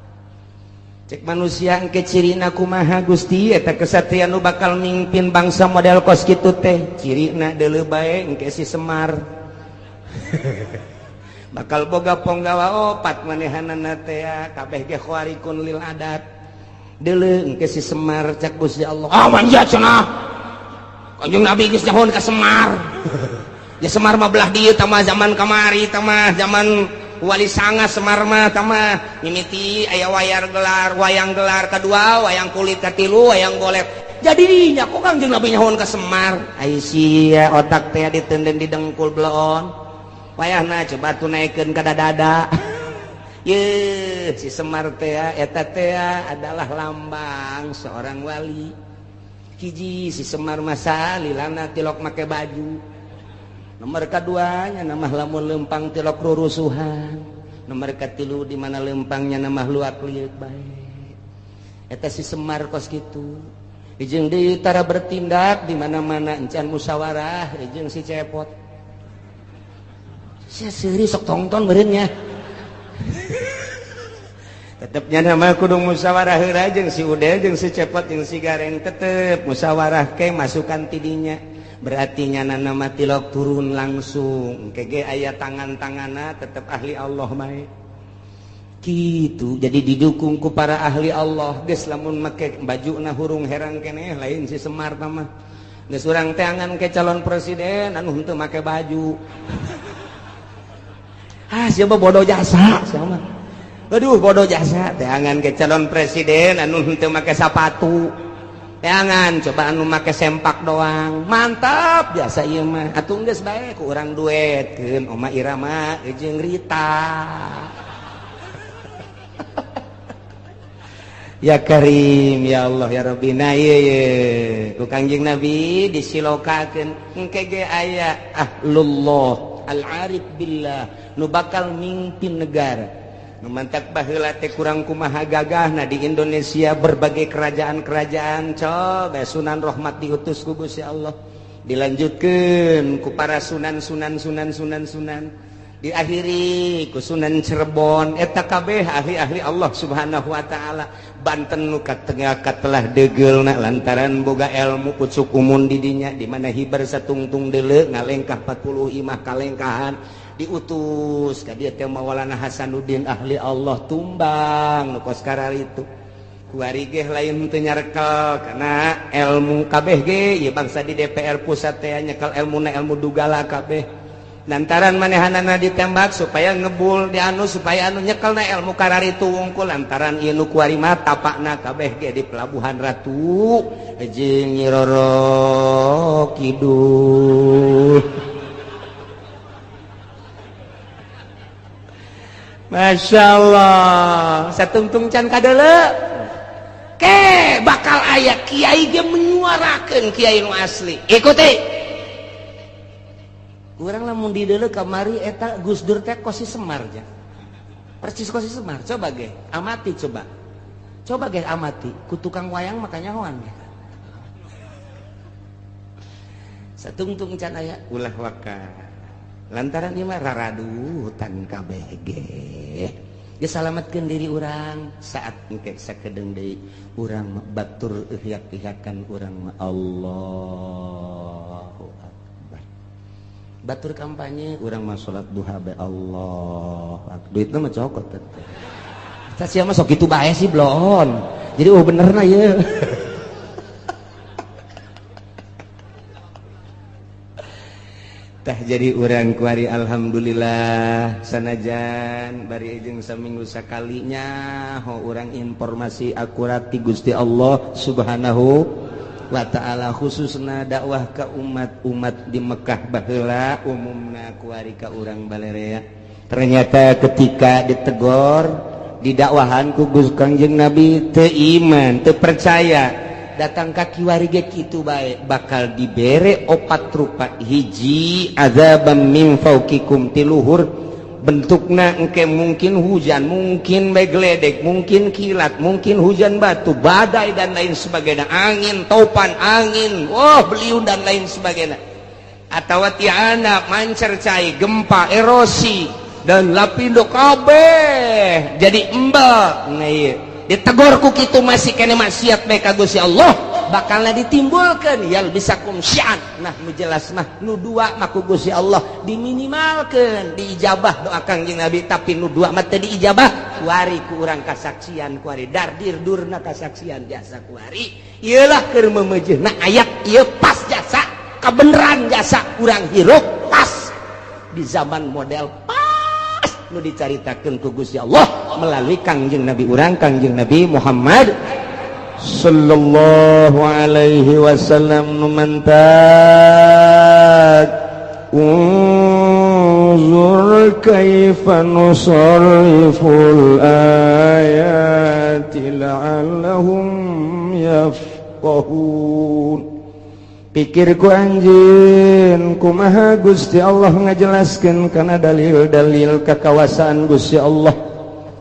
cek manusia. Engke cirina kumaha, Gusti, eta kesatria nu bakal mimpin bangsa model kos kitu teh? Cirina deuleu bae, engke si Semar bakal boga ponggawa opat, manehanana teh kabeh ge khawarikun lil adat. Deuleu engke si Semar cak Gusti Allah. Ah, manja cenah, Kanjeng Nabi geus nyahoan ka Semar. Ya Semar mah belah dieu tah zaman kamari tah mah, zaman Wali Sanga. Semar mah tah mah mimiti aya wayar gelar, wayang gelar kedua, wayang kulit katilu, wayang golet. Jadi nya kok Kanjeng Nabi nyahoan ka Semar? Ai sia otak teh ditenden di dengkul bloon. Wayahna coba tuh naikkeun ka dada. Ye si Semar teh eta teh adalah lambang seorang wali. Hiji, si Semar masa lilana tilok make baju. Nomor keduanya nama lamun lempang tilok rurusuhan. Nomor katilu, di mana lempangnya nama luak liuk bae. Eta si Semar kos kitu. Jeung deui tara bertindak di mana-mana encan musyawarah jeung si Cepot. Sia seuri sok tongton meureun. Tetepnya nama kudu musyawarah heula jeung si Udel, jeung si Cepot, jeung si Gareng, tetep musyawarah ke masukan tidinya. Berarti nyana nama tilok turun langsung kege aya tangan-tangana tetep ahli Allah bae gitu. Jadi didukung ku para ahli Allah. Geus lamun make baju na hurung herang keneh lain si Semar mah. Geus urang teangan ke calon presiden anu henteu make baju. Ah, siapa bodoh jasa siapa. Aduh, bodoh jasa. Teangan ke calon presiden anu henteu make sapatu, jangan coba anu make sempak doang. Mantap biasa ieu mah. Atuh geus bae ku urang duetkeun Oma Irama jeung Rita. Ya Karim, ya Allah, ya Rabbi. Nah ieu ye ku Kangjeng Nabi disilokakeun engke ge aya ahlullah al-arif billah nu bakal mimpin negara. Mantak baheula teh kurang kumaha gagahna di Indonesia berbagai kerajaan-kerajaan. Coba Sunan Rahmat diutus ku Gusti Allah, dilanjutkeun ku para sunan sunan sunan sunan sunan, diakhiri ku Sunan Cirebon. Eta kabeh ahli-ahli Allah Subhanahu wa taala. Banten nu katengah katelah deugeulna lantaran boga ilmu pucuk umun di dinya, di mana hibar satungtung deuleu ngalengkah 40 imah kalengkahan, diutus ka dieu teh Maulana Hasanuddin ahli Allah tumbang nu kos kararitu. Kuari ge lain teu nyarekel kana ilmu kabeh ge ieu bangsa di DPR pusat teh nyekel ilmuna ilmu dugala kabeh lantaran manehanana ditembak supaya ngebul di anu supaya anu nyekelna ilmu kararitu wungkul lantaran ieu nu kuari mah tapakna kabeh ge di Pelabuhan Ratu jeung Nyi Roro Kidul. Masya Allah, satungtung can kadele ke Bakal aya kiai ge menyuarakeun kiai nu asli. Ikuti. Urang lamun di deuleu kamari eta Gus Dur teh kosi Semar ja. Persis kosi Semar. Coba ge, amati coba. Coba ge amati, ku tukang wayang makanya hoan ge. Satungtung can aya ulah waka. Lantaran ieu mah raradutan kabeh ge. Geus salametkeun diri urang saat engke sakedeung deui urang batur ihyak-ihyakan urang mah Allahu Akbar. Batur kampanye urang mah salat duha bae Allah. Duitna mah cokot teh. Tah sia mah sok kitu bae sih bloon. Jadi oh benerna ieu. Tah jadi urang kuari alhamdulillah sanajan bari jeung saminggu sakalinya ho urang informasi akurat ti Gusti Allah Subhanahu wa ta'ala, khususna dakwah ka umat-umat di Mekah baheula umumna kuari ka urang balerea. Ternyata ketika ditegor didakwahan ku Gusti Kangjeng Nabi teu iman, teu percaya. Datang ka kiwari ge kitu bae bakal dibere opat rupa. Hiji azabam min fauqikum, tiluhur bentukna engke mungkin hujan, mungkin bae geledek, mungkin kilat, mungkin hujan batu, badai dan lain sebagainya, angin topan, angin wah beliung dan lain sebagainya, atawa tiana mancer cai, gempa, erosi dan lapindo kabeh jadi embel. Nah ieu ditegor ku kitu masih kene maksiat bae ka Gusti Allah bakalna ditimbulkeun yal bisakum syi'an. Nah nu jelas mah nu dua mah ku Gusti Allah diminimalkeun diijabah doa Kangjeng Nabi, tapi nu dua mah teu diijabah kuari ku urang kasaksian kuari dardir durna kasaksian jasa kuari ieu lah keur memejeuna ayat ieu pas jasa kabeneran jasa urang hirup pas di zaman model pas nu dicaritakeun ku Gusti Allah melalui Kangjeng Nabi urang Kangjeng Nabi Muhammad sallallahu alaihi wasallam. Nu mantak unzur kaifa nusarriful ayati la'allahum yafqahun. Pikirku anjeun kumaha Gusti Allah ngajelaskeun kana dalil-dalil kakawasaan Gusti Allah.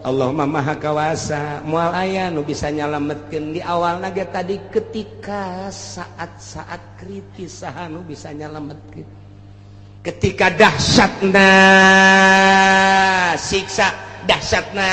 Allah mah maha kawasa, moal aya nu bisa nyalametkeun di awalna ge tadi ketika saat-saat kritis saha nu bisa nyalametkeun. Ketika dahsyatna siksa, dahsyatna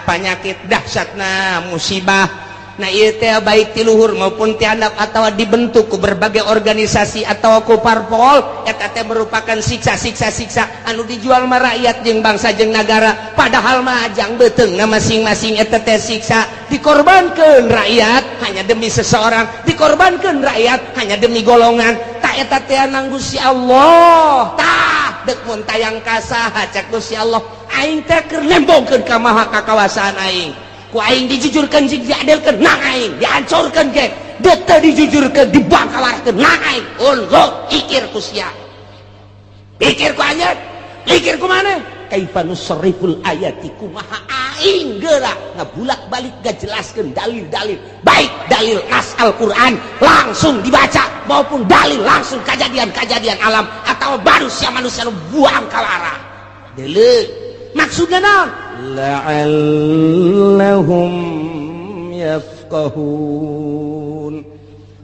panyakit, dahsyatna musibah. Nah ieu teh baik ti luhur maupun ti handap atawa dibentuk ku berbagai organisasi atau ku parpol, eta teh merupakan siksa-siksa-siksa anu dijual mah rakyat jeung bangsa jeung nagara, padahal mah ajang beuteungna masing-masing eta teh siksa dikorbankeun rakyat hanya demi seseorang, dikorbankeun rakyat hanya demi golongan. Tah eta teh nang Gusti Allah. Tah deuk mun tayang ka saha cek Gusti Allah, aing teh keur nembongkeun ka maha kakawasaan aing. Ku aing dijujurkan jeung diadilkeun nang aing, dihancurkeun ge deuk teu dijujurkeun dibangkalarkeun nang aing. Unggul pikir ku sia, pikir ku anjeun, pikir ku maneh. Kaifa nusarriful ayati, kumaha aing geura ngabulak-balik ngajelaskeun dalil-dalil, baik dalil nas Al-Qur'an langsung dibaca maupun dalil langsung kejadian-kejadian alam atau manusia-manusia nu buang kalara. Deuleu maksudna naon? La'allahum yafqahun,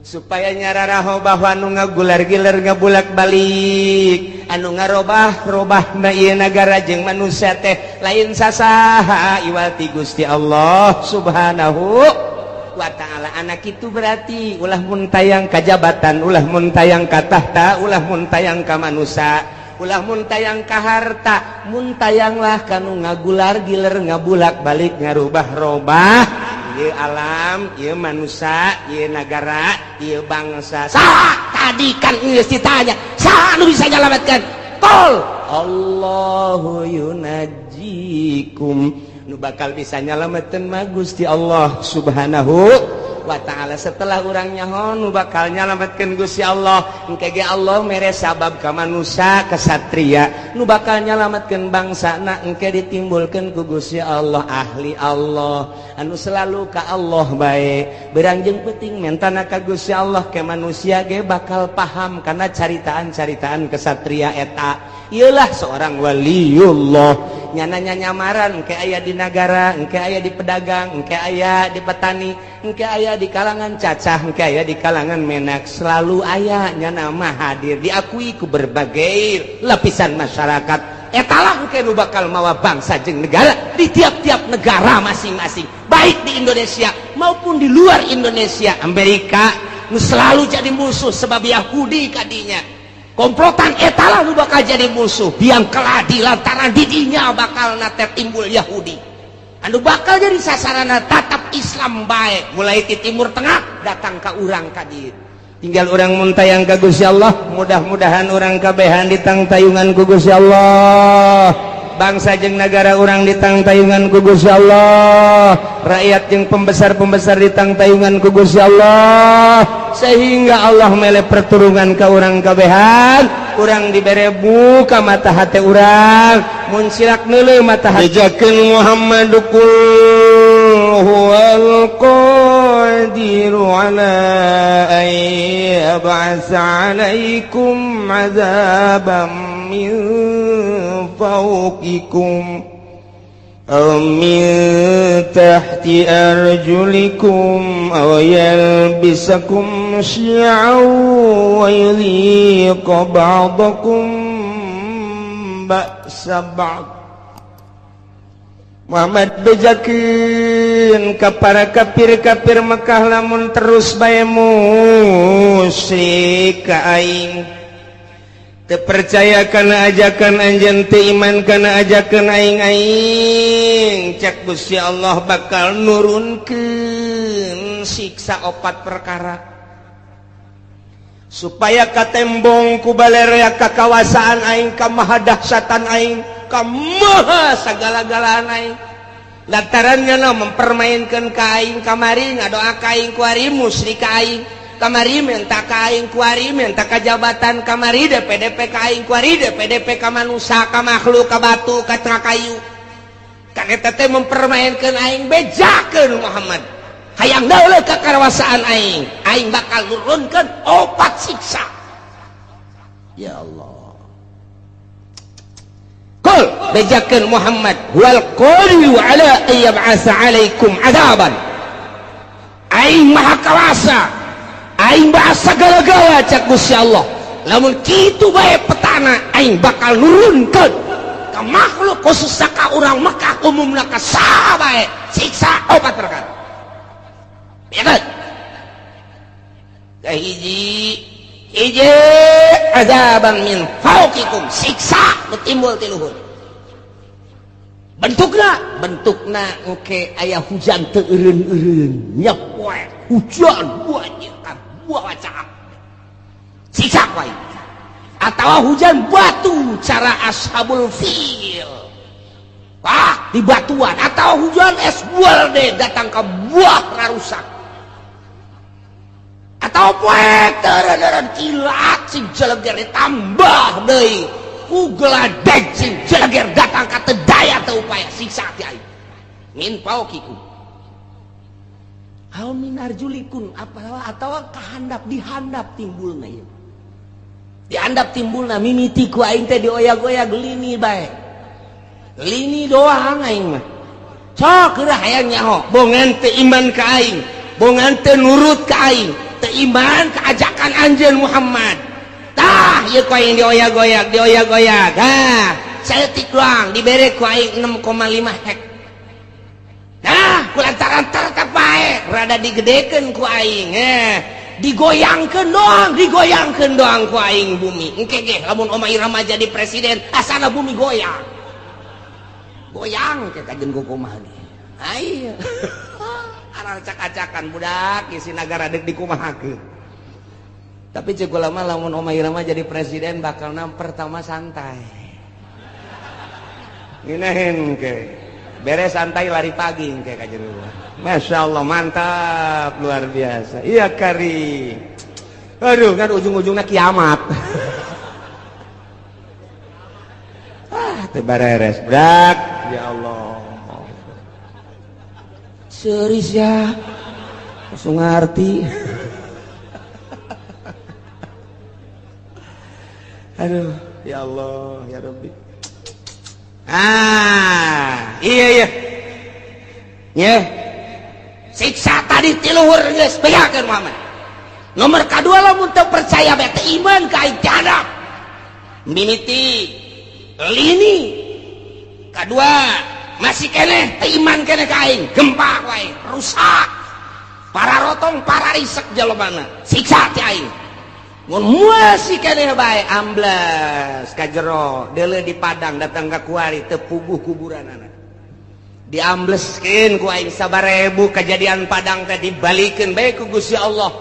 supaya nyararaho bahwa anu ngagular-gilar ngabulak-balik anu ngarobah-robahna ieu nagara jeung manusia teh lain sasaha iwal ti Gusti Allah Subhanahu wa ta'ala. Anak itu berarti ulah mun tayang ka jabatan, ulah mun tayang ka tahta, ulah mun tayang ka manusia, ulah mun tayang ka harta, mun tayanglah kanu ngagular giler ngabulak balik ngarubah-robah ieu alam, ieu manusia, ieu nagara, ieu bangsa. Saha tadi kan geus ditanya, saha nu bisa nyalametkeun? Qul Allahu yunajjikum, nu bakal bisa nyalametkeun mah Gusti Allah Subhanahu wa ta'ala. Setelah urang nyaho nu bakal nyalametkeun Gusti Allah, engke ge Allah mere sabab ka manusia kesatria nu bakal nyalametkeun bangsana, engke ditimbulkeun ku Gusti Allah ahli Allah anu selalu ka Allah bae. Berang jeung penting mentana ka Gusti Allah ke manusia ge bakal paham karena caritaan-caritaan kesatria eta. Iyalah seorang waliullah, nyana nyamaran engke aya di nagara, engke aya di pedagang, engke aya di petani, engke aya di kalangan cacah, engke aya di kalangan menak, selalu aya nyana mah hadir diakui ku berbagai lapisan masyarakat. Etalah engke nu bakal mawa bangsa jeung negara di tiap-tiap negara masing-masing, baik di Indonesia maupun di luar Indonesia. Amerika nu selalu jadi musuh sebab Yahudi kadinya komplotan, etalah nu bakal jadi musuh biang keladi lantaran didinya bakal nate timbul Yahudi anu bakal jadi sasarana tatap Islam baik mulai di Timur Tengah datang ke urang ka dieu. Tinggal urang muntayang ka Gusti Allah, mudah-mudahan urang kabehan ditangtayungan ku Gusti Allah, bangsa jeung negara urang ditangtayungan ku Gusti Allah, rakyat jeung pembesar-pembesar ditangtayungan ku Gusti Allah, sehingga Allah mele perturungan ka urang kabehan. Urang dibere buka mata hati urang, mun silak neuleuh mata hati. Bejakeun Muhammad, qul huwal qadiru ala an yab'atsa 'alaikum 'adzaban min fawqikum أو من تحت أرجلكم أو يلبسكم شيعا ويذيق بعضكم بأس بعض. Muhammad, bejakeun ka para kafir-kafir Mekah, lamun terus bae musyrik ka aing, teu percaya kana ajakan anjeun, teu iman kana ajakan aing, aing cek Gusti Allah bakal nurunkeun siksa opat perkara supaya katembong ku balerea kakawasaan aing, ka mahadahsyatan aing, ka maha sagala-galaan aing, lantarannya no mempermainkan ka aing. Kamari ngadoa ka aing, kuari musyrik ka aing, kamari minta ka aing, kuari minta ka jabatan, kamari DPDP ka aing, kuari DPDP ka manusia, ka makhluk, ka batu, ka kayu. Kan eta teh mempermainkan aing. Bejakeun Muhammad, hayang dauleuh kakawasaan aing, aing bakal nurunkeun opat siksa. Ya Allah, qul, bejakeun Muhammad, wal qadiru ala an yab'atsa alaikum adaban, aing maha kawasa, aing bahasa segala-gala cak Gusti Allah. Lamun kitu bae petana, aing bakal nurunkeun ka makhluk, khusus ka urang Mekah, umumna ka saha bae, siksa opat perkara. Ya kan? Kahiji hiji, azaban min fauqikum, siksa nu timbul ti luhur. Bentukna, bentukna oke aya hujan teu eureun-eureun, nyepoek hujan banjir ka buah wacah, siksa wae, atau hujan batu cara ashabul fil, wah di batuan, atau hujan es buah deh datang ke buah rarusak, atau poek teureun kilat sing jeleger ditambah deui ku geladeg sing jeleger datang ka teu daya teu upaya, siksa ti aing min fauqikum aw min arjulikum, apa atau kahandap, dihandap timbulna ieu, dihandap timbulna mimiti ku aing teh dioyag-oyag lini bae, lini doang. Aing mah sok geura hayang nyaho, bongan teu iman ka aing, bongan teu nurut ka aing, teu iman ka ajakan anjeun Muhammad, tah ieu ku aing dioyag-oyag, dioyag-oyag. Ha, saeutik doang dibere ku aing 6,5 hek. Nah, ku lantaran tetep bae rada digedekeun ku aing, digoyangkeun doang, digoyangkeun doang ku aing bumi. Engke ge lamun Oma Irama jadi presiden, asana bumi goyang goyang ke kajen kumaha ge. Ayo acak-acakan budak isi nagara dek dikumahakeun. Tapi cek ulama, lamun Oma Irama jadi presiden bakal pertama santai nginahin ke. Beres santai lari pagi kayak kajian. Masya Allah, mantap, luar biasa. Iya kari. Aduh, kan ujung-ujungnya kiamat. Ah, tebareres brak. Ya Allah. Serius ya. Langsung ngerti. Aduh, ya Allah, ya Rabbi. Ah, iya iya. Ya. Siksa tadi tiluhur geus bejakeun Muhammad. Nomor kadua lamun teu percaya bae teu iman ka aing tiada. Mimiti lini. Kadua masih keneh teu iman keneh ka aing, gempa ku aing, rusak. Para rotong, para risek jalmana. Siksa ti aing. Mun masih keneh bae ambles ka jero, deuleu di Padang datang ka kuari teu puguh kuburanana. Diambleskeun ku aing sabarebu kejadian Padang teh dibalikeun bae ku Gusti Allah.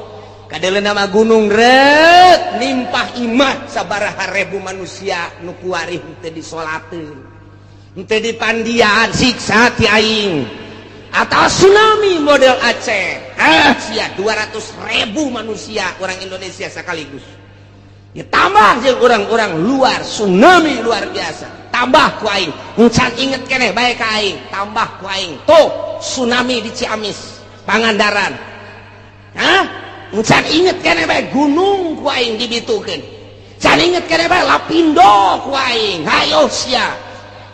Kadeuleu nama gunung reut nimpah imah sabaraha ribu manusia nu kuari teu disolateun. Henteu dipandian siksa ti aing. Atau tsunami model Aceh. Ah, sia 200.000 manusia orang Indonesia sekaligus. Ditambah jeung orang-orang luar, tsunami luar biasa. Tambah ku aing. Encan inget keneh bae ka aing, tambah ku aing. Tuh, tsunami di Ciamis, Pangandaran. Hah? Encan inget keneh bae gunung ku aing dibitukeun. Can inget keneh bae Lapindo ku aing. Hayo sia.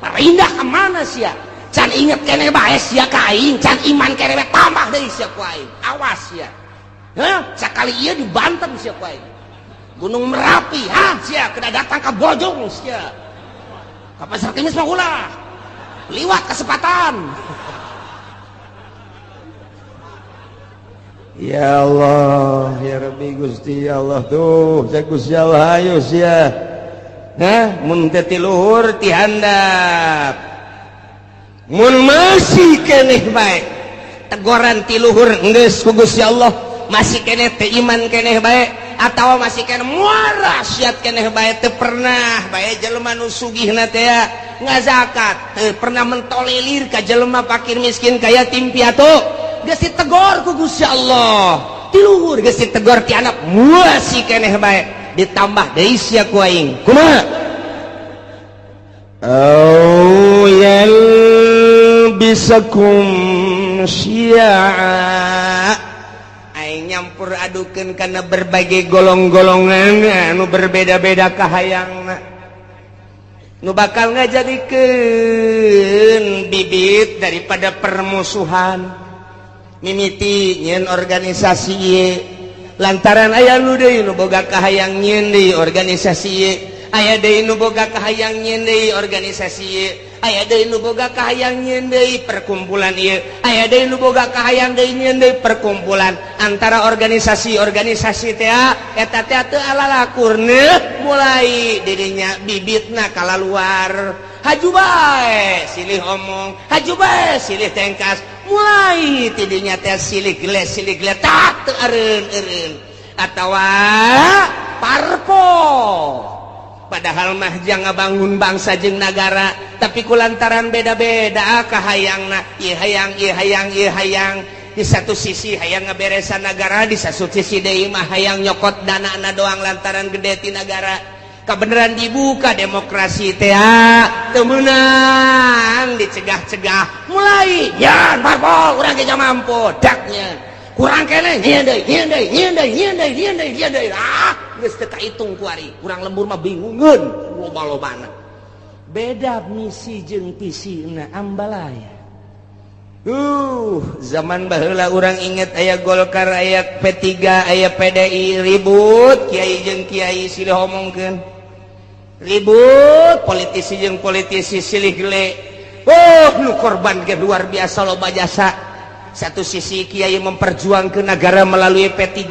Pindah ke mana sia? Can inget keneh bae sia ka aing, can iman keneh bae tambah deui sia ku aing. Awas sia. Hah? Sakali ieu di Banten sia ku aing. Gunung Merapi, ha sia kena datang ka Bojong sia. Ka Pasar Kemis mah ulah. Liwat kesempatan. Ya Allah, ya Rabbi Gusti ya Allah tuh, saya Gusti Allah ayo sia. Nah, mun teu ti luhur ti handap. Mun masih keneh bae tegoran ti luhur geus ku Gusti Allah, masih keneh teu iman keneh bae atawa masih keneh muara siat keneh bae teu pernah bae jelema nu sugihna teh ngazakat, teu pernah mentolerir ka jelema fakir miskin ka yatim piatu, geus ditegor ku Gusti Allah. Ti luhur geus ditegor ti anak masih keneh bae ditambah deui sia ku aing. Kumaha? Au yalbisakum syi'a. Aing nyampur adukeun kana berbagai golong-golongan anu berbeda-beda kahayangna. Nu bakal ngajadikeun bibit daripada permusuhan. Mimiti nyeun organisasi ieu lantaran aya nu deui nu boga kahayang nyeun deui organisasi ieu, aya deui nu boga kahayang nyeun deui organisasi ieu, aya deui nu boga kahayang nyeun deui perkumpulan ieu, aya deui nu boga kahayang deui nyeun deui perkumpulan. Antara organisasi-organisasi teh eta teh teu alalakurna mulai dirinya bibitna kalaluar. Haju bae silih omong, haju bae silih tengkas, mulai tidinya teh silih geles silih geletak teu eureun-eureun atawa parpol. Padahal mah jang ngabangun bangsa jeung nagara, tapi kulantaran beda-beda kahayangna, ieu hayang ieu hayang ieu hayang. Di satu sisi hayang ngaberesan nagara, di satu sisi deui mah hayang nyokot danana doang lantaran gede ti nagara. Kabeneran dibuka demokrasi teh teu meunang dicegah-cegah mulai nyan parpol urang ge mampu daknya kurang keneh nyeun deui nyeun deui nyeun deui nyeun deui nyeun deui nyeun deui. Ah geus teu kaitung ku ari urang lembur mah bingungeun loba-lobana. Beda misi jeung visina ambalaya. Zaman baheula urang inget aya Golkar, aya P3, aya PDI ribut, kiai jeung kiai silih omongkeun. Ribut politisi jeung politisi silih gele. Oh, nu korban ge luar biasa loba jasa. Satu sisi kiai memperjuangkeun negara melalui P3,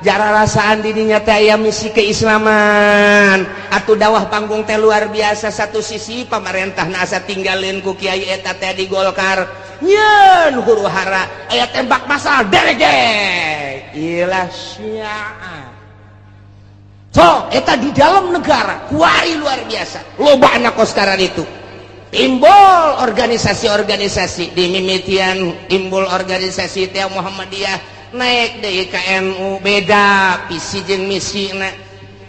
jara rasaan didinya teh aya misi keislaman atuh dawah panggung teh luar biasa. Satu sisi pamarentah asa tinggalin ku kiai eta teh di Golkar nyeun huru hara aya tembak masal derege ilah syiah. So eta di dalam negara kuari luar biasa loba anak kos karar itu. Timbul organisasi-organisasi di mimitian, timbul organisasi teh Muhammadiyah, naik deui ka NU, beda visi jeung misi na.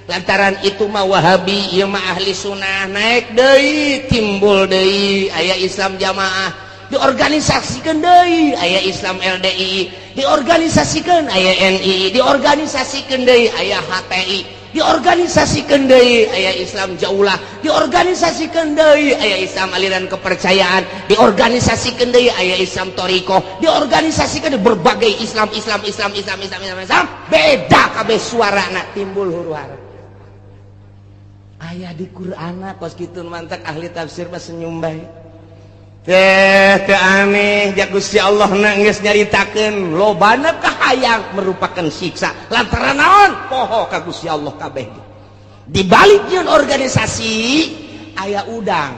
Lantaran itu mah Wahabi, ieu mah ahli sunnah, naik deui timbul deui aya Islam jamaah, diorganisasikeun deui aya Islam LDI, diorganisasikeun aya NI, diorganisasikeun deui aya HTI, diorganisasikeun deui aya Islam Jaulah, diorganisasikeun deui aya Islam aliran kepercayaan, diorganisasikeun deui aya Islam thoriqoh, diorganisasikeun berbagai Islam Islam Islam Islam Islam Islam Islam, beda kabeh suarana, timbul huru hara. Aya di Qur'ana kos kitu, mantak ahli tafsir mah senyum bae. Teh teu aneh ja Gusti Allah na geus nyaritakeun lobana kahayang merupakan siksa lantaran naon poho ka Gusti Allah kabeh. Di balik nyeun organisasi aya udang.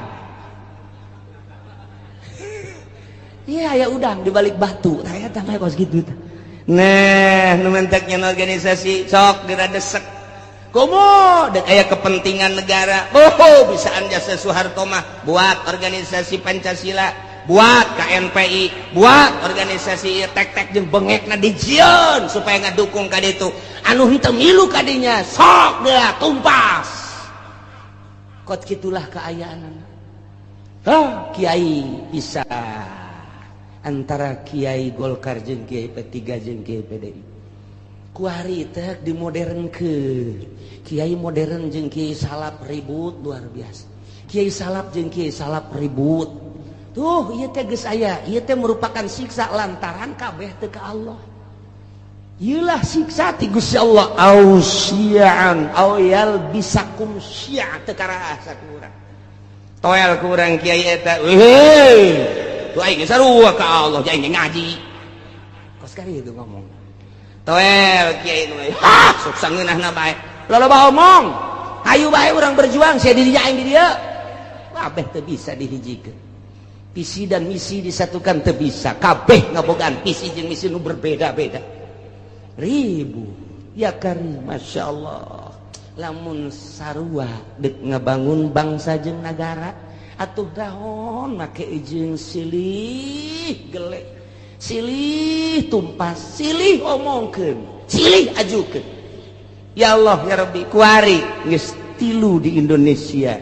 Iya aya udang di balik batu. Tah eta mah kos kitu teh. Nah, nu mentek nyeun organisasi sok geura desek. Komo dek aya kepentingan negara. Oh, bisaan jasa Soeharto mah buat organisasi Pancasila, buat KNPI, buat organisasi tek-tek jeung bengekna dijieun supaya ngadukung ka ditu. Anu henteu milu ka dinya sok geura tumpas. Kot kitulah kaayaan. Hah, kiai bisa antara kiai Golkar jeung kiai P3 jeung kiai PDI. Kuari teh dimodernkeun. Kiai modern jeung kiai salaf ribut luar biasa. Kiai salaf jeung kiai salaf ribut. Tuh ieu teh geus aya, ieu teh merupakan siksa lantaran kabeh teu ka Allah. Ieu lah siksa ti Gusti Allah, au syi'an au yalbisakum syi'a teu karaasa ku urang. Toel ku urang kiai eta. Heuh. Tuh aing geus sarua ka Allah, aing ngaji. Kos kari itu ngomong. Toel kiai nu ha sok sangeunahna bae. Loba omong. Hayu bae urang berjuang sia di dinya aing di dieu. Kabeh teu bisa dihijikeun. Visi dan misi disatukan teu bisa. Kabeh ngabogaan visi jeung misi nu berbeda-beda. Ribu. Ya karim, Masya Allah. Lamun sarua deuk ngabangun bangsa jeung nagara atuh dahon make jeung silih gelek, silih tumpas, silih omongkeun, silih ajukeun. Ya Allah ya Rabbi, kuari geus tilu di Indonesia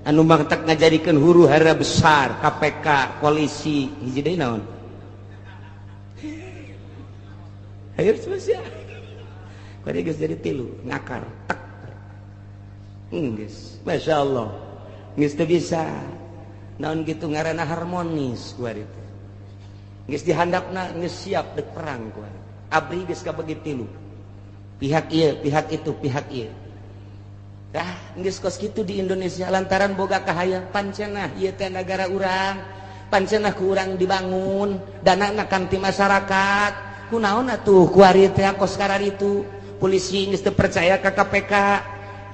anu mangtak ngajadikeun huru hara besar, KPK, polisi, hiji deui naon? Hayo terus ya. Kuari geus jadi tilu, ngakar, tek. Geus, Masya Allah. Geus teu bisa. Naon kitu ngaranna harmonis kuari teh. Geus dihandapna geus siap dek perang kuari. Abri geus kabagi tilu. Pihak ieu, pihak itu, pihak ieu. Dah geus kos kitu di Indonesia lantaran boga kahayang pancenah ieu teh nagara urang, pancenah ku urang dibangun, danana kan ti masyarakat. Kunaon atuh kuari teh kos kararitu? Polisi geus teu percaya ka KPK.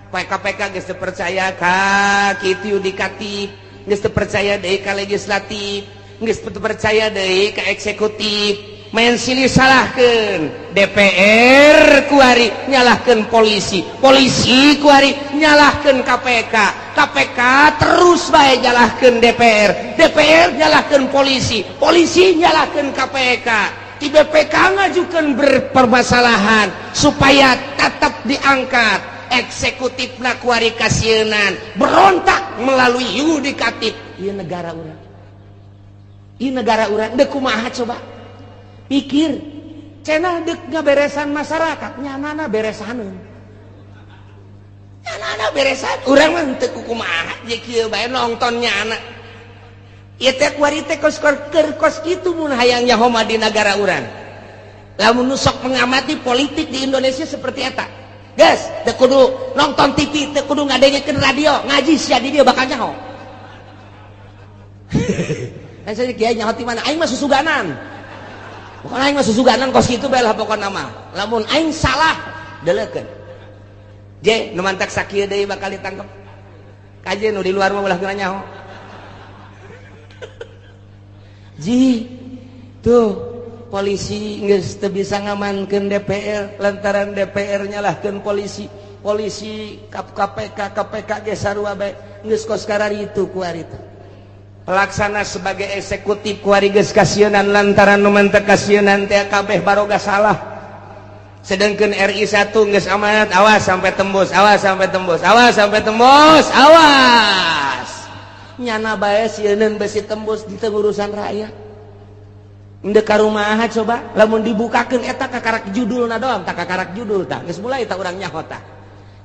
KPK geus teu percaya ka kitu yudikatif, geus teu percaya deui ka legislatif, geus teu percaya deui ka eksekutif. Main silih salahkeun DPR kuari nyalahkeun polisi, polisi kuari nyalahkeun KPK, KPK terus bae nyalahkeun DPR, DPR nyalahkeun polisi, polisi nyalahkeun KPK. Di BPK ngajukeun berpermasalahan supaya tetap diangkat. Eksekutifna kuari kasieunan berontak melalui yudikatif. Ieu negara urang, ieu negara urang deuk kumaha coba pikir. Cenah deuk ngaberesan masyarakat, nyanana beresaneun, nyanana beresan. Urang mah teu kumaha je kieu bae nonton nyana. Ieu teh kuari teh kos keur kos kitu mun hayang nyaho mah di nagara urang. Lamun nu sok mengamati politik di Indonesia seperti eta. Geus, teu kudu nonton TV, teu kudu ngadengekeun radio, ngaji sia di dieu bakal nyaho. Kan saya kiai nyaho ti mana? Aing mah susuganan. Pokona aing mah susuganan kos kitu bae lah pokona mah. Lamun aing salah, deleukeun. Je, nu mantak sakieu deui bakal ditangkep. Kaje nu di luar mah ulah geuna nyaho. Ji, tuh polisi geus teu bisa ngamankeun DPR lantaran DPR nyalahkeun polisi, polisi KPK, KPK ge sarua bae geus kos kararitu ku harita. Pelaksana sebagai eksekutif kuari geus kasieunan lantaran nu mantep kasieunan teh kabeh baroga salah. Sedangkan RI 1 geus amanat, awas sampai tembus, awas sampai tembus, awas sampai tembus, awas. Nyana bae sieuneun besi tembus di urusan rakyat. Endek ka rumaha coba lamun dibukakeun eta kakarak judulna doang, tak kakarak judul tah. Geus mulai tah urang nyaho tah.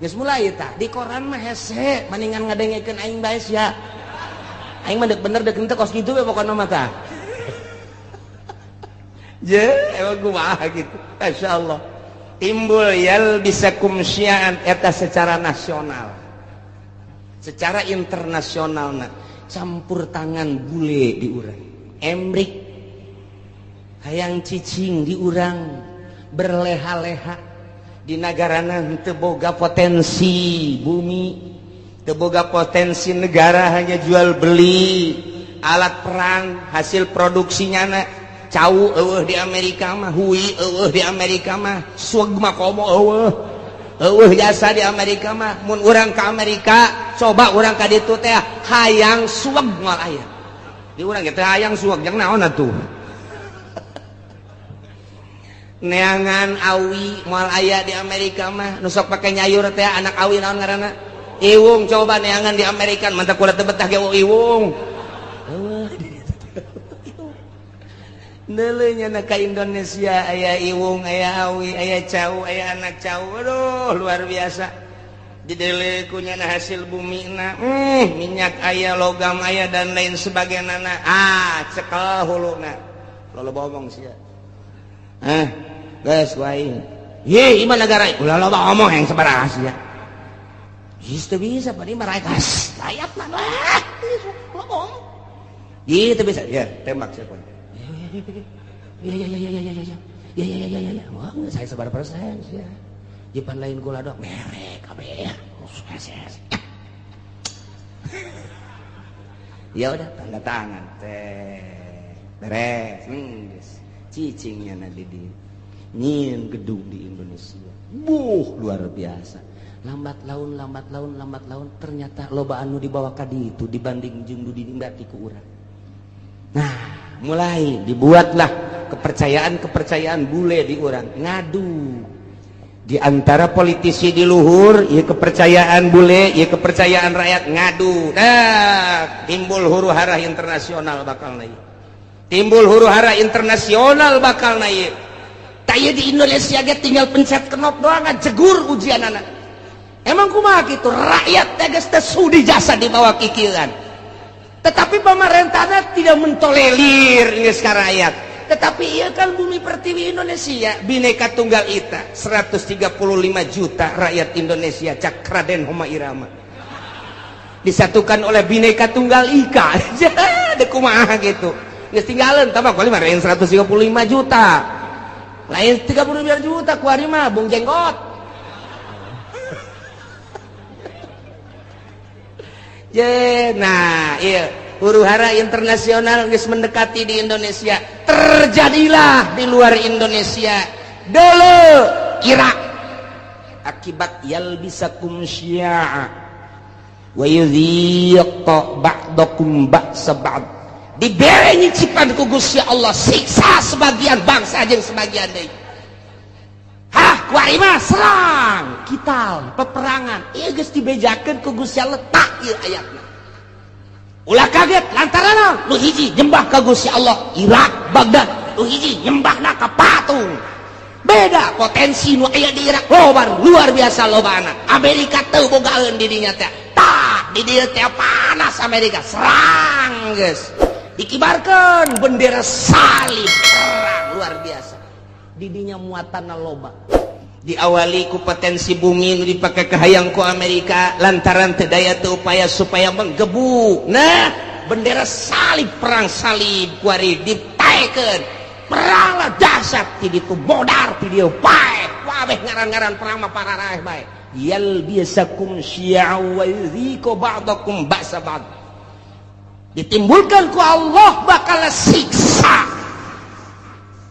Geus mulai tah di koran mah hese maningan ngadengekeun aing bae sia. Aing mah dek bener dek henteu kos kitu we pokona mah tah. Je, emang kumaha gitu. Masyaallah. Timbul yal bisakum syi'an eta secara nasional. Secara internasional na campur tangan bule di urang. Emrik hayang cicing di urang berleha-leha di nagarana henteu boga potensi bumi. Teboga potensi negara hanya jual beli alat perang hasil produksinya na cau eueuh di Amerika mah hui eueuh di Amerika mah sueg mah komo eueuh eueuh jasa di Amerika mah mun urang ka Amerika coba urang ka ditu teh hayang sueg moal aya di urang teh hayang sueg jang naon atuh neangan awi moal aya di Amerika mah nu sok pake nyayur teh anak awi naon ngaranna iwung coba neangan di Amerika mantap kula teu betah ge iwung. Neuleuh nya ka Indonesia aya iwung, aya awi, aya cau, aya anak cau. Aduh, luar biasa. Dideuleu ku nyana hasil bumina, minyak aya, logam aya dan lain sebagainya. Ah, cekel huluna. Loba omong sia. Hah, geus wae. Ye, ieu negara ulah loba omong yang sabaraha sia. Itu bisa pada mereka rakyat mana gitu bisa ya tembak siapa ya ya ya ya ya ya ya ya ya ya ya wah saya sebar persen ya Jepang lain gula dok merek kabeh ya udah tanda tangan teh beres cicingnya nanti di nyin gedung di Indonesia buh luar biasa. Lambat laun, lambat laun, lambat laun ternyata loba anu dibawa ka ditu dibanding jeung nu diningati ku urang. Nah, mulai dibuatlah kepercayaan-kepercayaan bule di urang. Ngadu. Di antara politisi di luhur, ieu kepercayaan bule, ieu kepercayaan rakyat ngadu. Nah, timbul huru hara internasional bakal naik. Timbul huru hara internasional bakal naik. Tah ieu di Indonesia ge tinggal pencet knop doang jegur ujianana. Emang kumaha gitu rakyat tegas teh sudi jasa di bawah kikilan. Tetapi pemerintahnya tidak mentolerir geus ka rakyat. Tetapi ieu kan bumi pertiwi Indonesia, Bhinneka Tunggal Ika, 135 juta rakyat Indonesia cak Raden Homa Irama. Disatukan oleh Bhinneka Tunggal Ika. Deh kumaha gitu. Geus tinggalan tambah kali mah 135 juta. Lain 35 juta kuari mah Bung Jenggot. Je, nah, iya, huru hara internasional geus mendekati di Indonesia. Terjadilah di luar Indonesia. Dulu Irak akibat yalbisakum syi'a wa yudhiq ba'dakum ba'sa ba'd. Dibere nyicipan ku Gusti Allah siksa sebagian bangsa jeung sebagian deui. Hah, kuari mah serang, kital, peperangan. Ieu geus dibejakeun ku Gusti Allah tak ieu ayatna. Ulah kaget lantaran nu hiji nyembah ka Gusti Allah Irak, Baghdad, nu hiji nyembahna ka patung. Beda potensi nu aya di Irak loba luar biasa lobana. Amerika teu bogaeun di dinya teh. Tah, di dieu teh panas Amerika, serang geus. Dikibarkeun bendera salib perang luar biasa. Didinya muatanna loba. Diawali ku potensi bumi nu dipake kahayang ku Amerika lantaran teu daya teu upaya supaya menggebu. Nah, bendera salib perang salib kuari ditaekeun. Peranglah dahsyat ti ditu bodar ti dieu paeh. Kabeh ngaran-ngaran perang mah pararaeh bae. Yalbisakum syi'a wa yudhiqu ba'dakum ba'sa ba'd. Ditimbulkan ku Allah bakal siksa.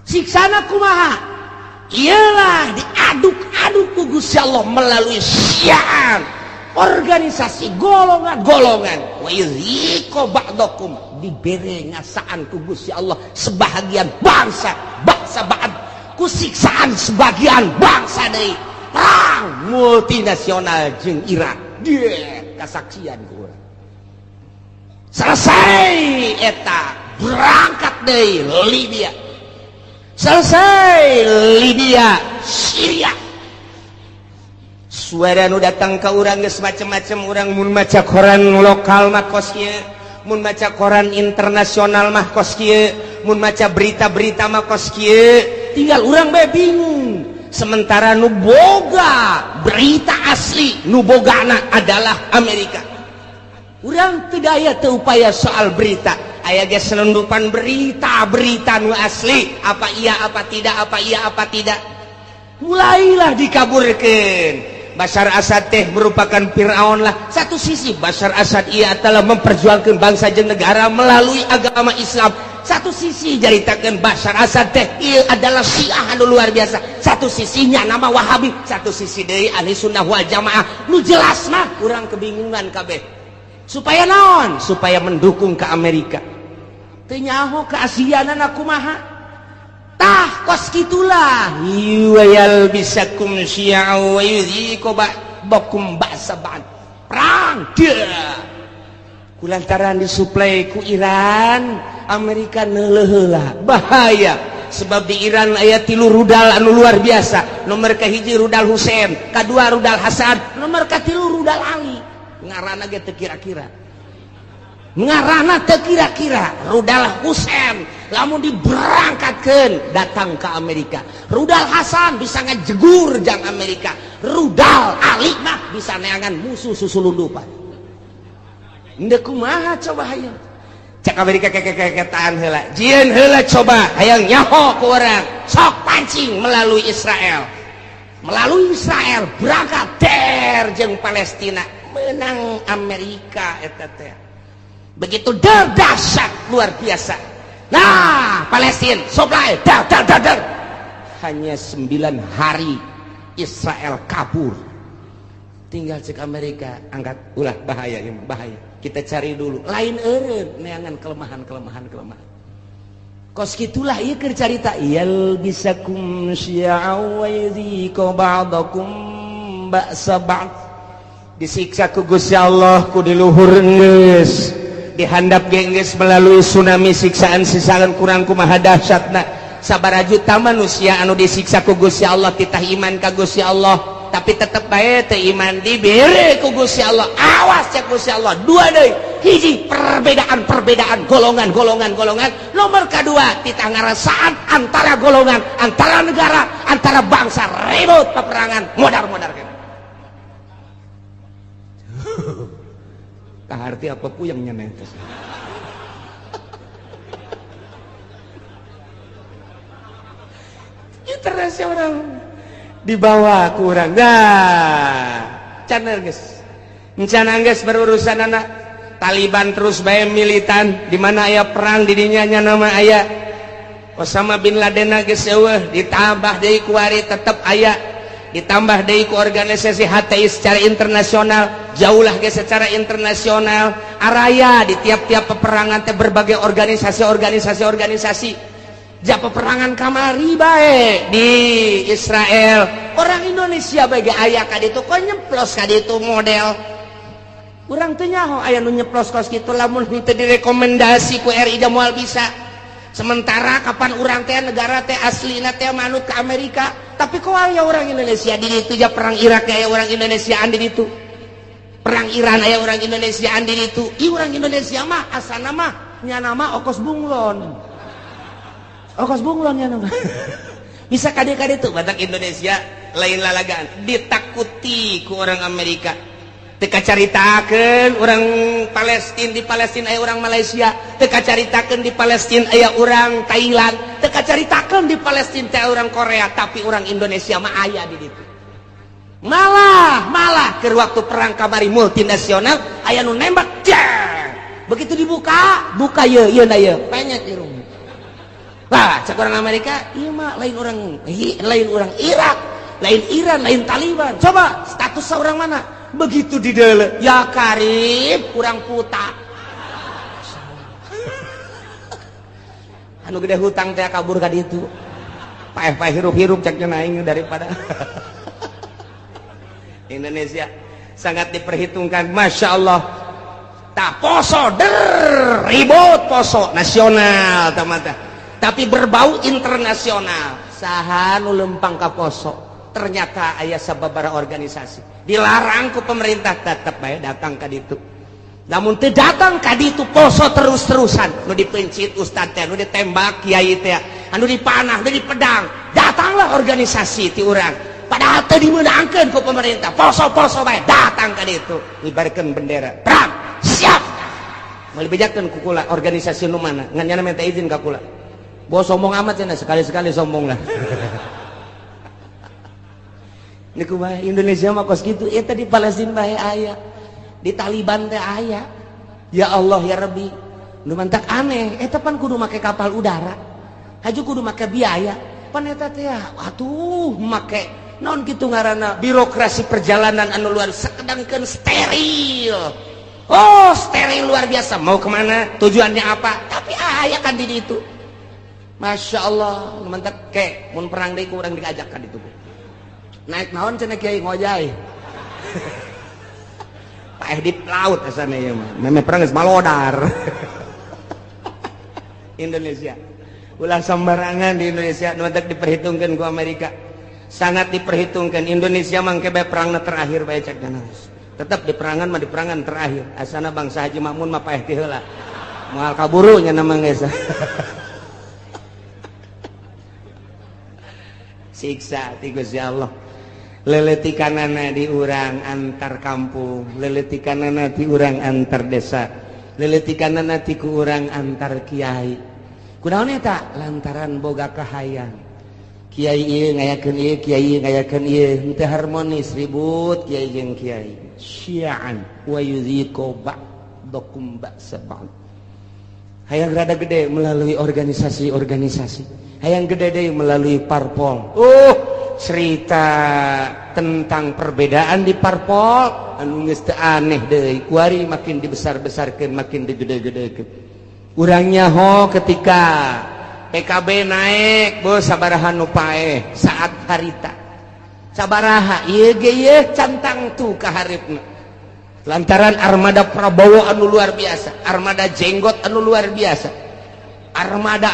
Siksana kumaha? Iyalah diaduk-aduk ku Gusti Allah melalui syiar. Organisasi golongan-golongan. Wa yudhiqa ba'dakum, dibere ngasaan ku Gusti Allah sebahagian bangsa, bangsa ba'd ku siksaan sebagian bangsa deui. Perang multinasional jeung Irak. Dia kasaksian ku urang. Selesai eta berangkat deui Libya. Selesai Libya, Syria. Suara nu datang ke urang geus macem-macem. Urang mun maca koran lokal mah kos kieu, mun maca koran internasional mah kos kieu, mun maca berita-berita mah kos kieu, tinggal urang bae bingung. Sementara nu boga berita asli, nu bogana adalah Amerika. Urang tidak aya teu upaya soal berita, aya ge selundupan berita-berita nu asli, apa iya apa tidak, apa iya apa tidak. Mulailah dikaburkan. Bashar Assad teh merupakan Fir'aun lah. Satu sisi Bashar Assad ia telah memperjuangkan bangsa jeung negara melalui agama Islam. Satu sisi jaritakan Bashar Assad teh ia adalah Syiah anu luar biasa. Satu sisinya nama Wahabi, satu sisi deui ahli sunnah wal jamaah. Nu jelas mah kurang kebingungan kabeh. Supaya naon? Supaya mendukung ke Amerika. Teu nyaho ke Asiana kumaha. Tah kos kitulah. Wa yalbisakum syi'a wa yudhiqu ba'dakum ba'sa ba'd. Perang dia. Kulantaran disuplai ku Iran, Amerika neuleuh heula. Bahaya. Sebab di Iran aya 3 rudal anu luar biasa. Nomor kahiji rudal Husein, kadua rudal Hasan, nomor katilu rudal Ali. Ngaranna ge teu kira-kira. Ngaranna teu kira-kira. Rudal Husein lamun diberangkatkeun datang ke Amerika. Rudal Hasan bisa ngajegur jang Amerika. Rudal Ali mah bisa neangan musuh susulundupan. Ndek kumaha coba hayang. Cek Amerika kekekeketaan heula. Jieun heula coba hayang nyaho ku urang. Sok pancing melalui Israel. Melalui Israel berangkat der jeung Palestina. Menang Amerika eta teh. Begitu dahsyat luar biasa. Nah, Palestina supply dar dar dar dar. Hanya 9 hari Israel kabur. Tinggal cek Amerika angkat ulah bahaya ini bahaya. Kita cari dulu. Lain eureun neangan kelemahan-kelemahan kelemahan. Kos kitulah ieu keur carita yalbisakum syi'a wa yudhiqu ba'dakum ba'sa ba'd. Disiksa ku Gusti Allah ku di luhur geus, dihandap ge geus melalui tsunami siksaan-siksaan kurang kumaha dahsyatna. Sabaraha juta manusia anu disiksa ku Gusti Allah titah iman ka Gusti Allah, tapi tetep bae teu iman dibere ku Gusti Allah. Awas cek Gusti Allah, dua deui. Hiji perbedaan-perbedaan golongan-golongan golongan, nomor kedua titah ngarasaan antara golongan, antara negara, antara bangsa ribut peperangan modar-modar kan. Kaharti apa puyeng nya teh. Internasional dibawa kurang dah channel geus rencana geus berurusan anak Taliban terus bae militan di mana aya perang di dinya nya nama aya Osama bin Laden geus eueuh ditambah deui kuari tetep aya ditambah deui ku organisasi HTI secara internasional jauhlah ge secara internasional araya di tiap-tiap peperangan teh berbagai organisasi-organisasi ja peperangan kamari bae di Israel orang Indonesia bae ge aya ka ditu kok nyeplos ka ditu model urang teu nyaho aya nu nyeplos kos kitu lamun henteu direkomendasi ku RI da moal bisa. Sementara kapan urang teh negara teh aslina teh manut ke Amerika, tapi kok aya orang Indonesia di ditu ja perang Irak aya orang Indonesiaan di ditu. Perang Iran aya orang Indonesiaan di ditu. Ih orang Indonesia mah asana mah nya nama okos bunglon. Okos bunglon nya nama. Bisa kade-kade tuh batak Indonesia lain lalagaan ditakuti ku orang Amerika. Teu kacaritakeun orang Palestina di Palestina aya orang Malaysia, teu kacaritakeun di Palestina aya orang Thailand, teu kacaritakeun di Palestina teh orang Korea, tapi orang Indonesia mah aya di ditu. Malah keur waktu perang kamari multinasional aya nu nembak jeng. Begitu dibuka, buka ye ieu na ye, penyet irung. Lah, cek orang Amerika, ieu mah lain orang Irak, Lain Iran, lain Taliban. Coba status orang mana? Begitu di dalam, ya karib kurang puta. Anu gede hutang teh kabur ka ditu. Paeh-paeh hirup-hirup cek aing daripada Indonesia sangat diperhitungkan, Masya Allah. Tak poso der ribut poso nasional tamata, tapi berbau internasional. Saha nu lempang ka poso, ternyata aya sababaraha organisasi dilarang ku pemerintah tetep bae datang ka ditu. Namun teu datang ka ditu poso terus-terusan, nu dipencit ustad teh, nu ditembak kiai teh, anu dipanah, nu dipedang. Datanglah organisasi ti urang, padahal teu dimeunangkeun ku pemerintah. Poso-poso bae datang ka ditu, ngibarkeun bendera perang siap. Moal dibejakeun ku kula organisasi nu mana, ngan nyana minta izin ka kula. Bos sombong amat cenah, sekali-sekali sombong lah. Niku bae Indonesia mah kos kitu, eta di Palestina bae aya, di Taliban teh aya. Ya Allah ya Rabbi, nu mantak aneh, eta pan kudu make kapal udara, haju kudu make biaya, pan eta teh atuh make naon kitu ngaranna birokrasi perjalanan anu luar sakedangkeun steril. Oh, steril luar biasa. Mau kemana? Tujuannya apa? Tapi aya kan di ditu. Masya Allah, nu mantak ke mun perang deui ku urang diajak ka ditu. Naik naon cenah kiai ngojay. Paeh di laut asana ieu mah. Meme perang geus malodar. Indonesia. Ulah sembarangan di Indonesia nu mantak diperhitungkeun ku Amerika. Sangat diperhitungkan. Indonesia mangke bae perangna terakhir bae cek naos. Tetap di perangan mah di perangan terakhir. Asana bangsa Haji Makmun mah paeh ti heula. Moal kaburu nya mah geus. Siksa ti Gusti Allah. Leletikanana di urang antar kampung, leletikanana di urang antar desa, leletikanana ti ku urang antar kiai. Kunaon eta? Lantaran boga kahayang. Kiai ieu ngayakeun ieu, kiai ieu ngayakeun ieu, henteu harmonis, ribut kiai jeung kiai. Syi'an wa yuziqu ba'dakum ba'sa ba'd. Hayang rada gede melalui organisasi-organisasi, hayang gede deui melalui parpol. Cerita tentang perbedaan di parpol anu geus teu aneh deui, kuari makin dibesar-besarkeun, makin digede-gedekeun. Urang nyaho ketika PKB naik, bos sabaraha nu paeh saat harita. Sabaraha ieu ge ieu cantang tu ka haripna. Lantaran armada Prabowo anu luar biasa, armada jenggot anu luar biasa. Armada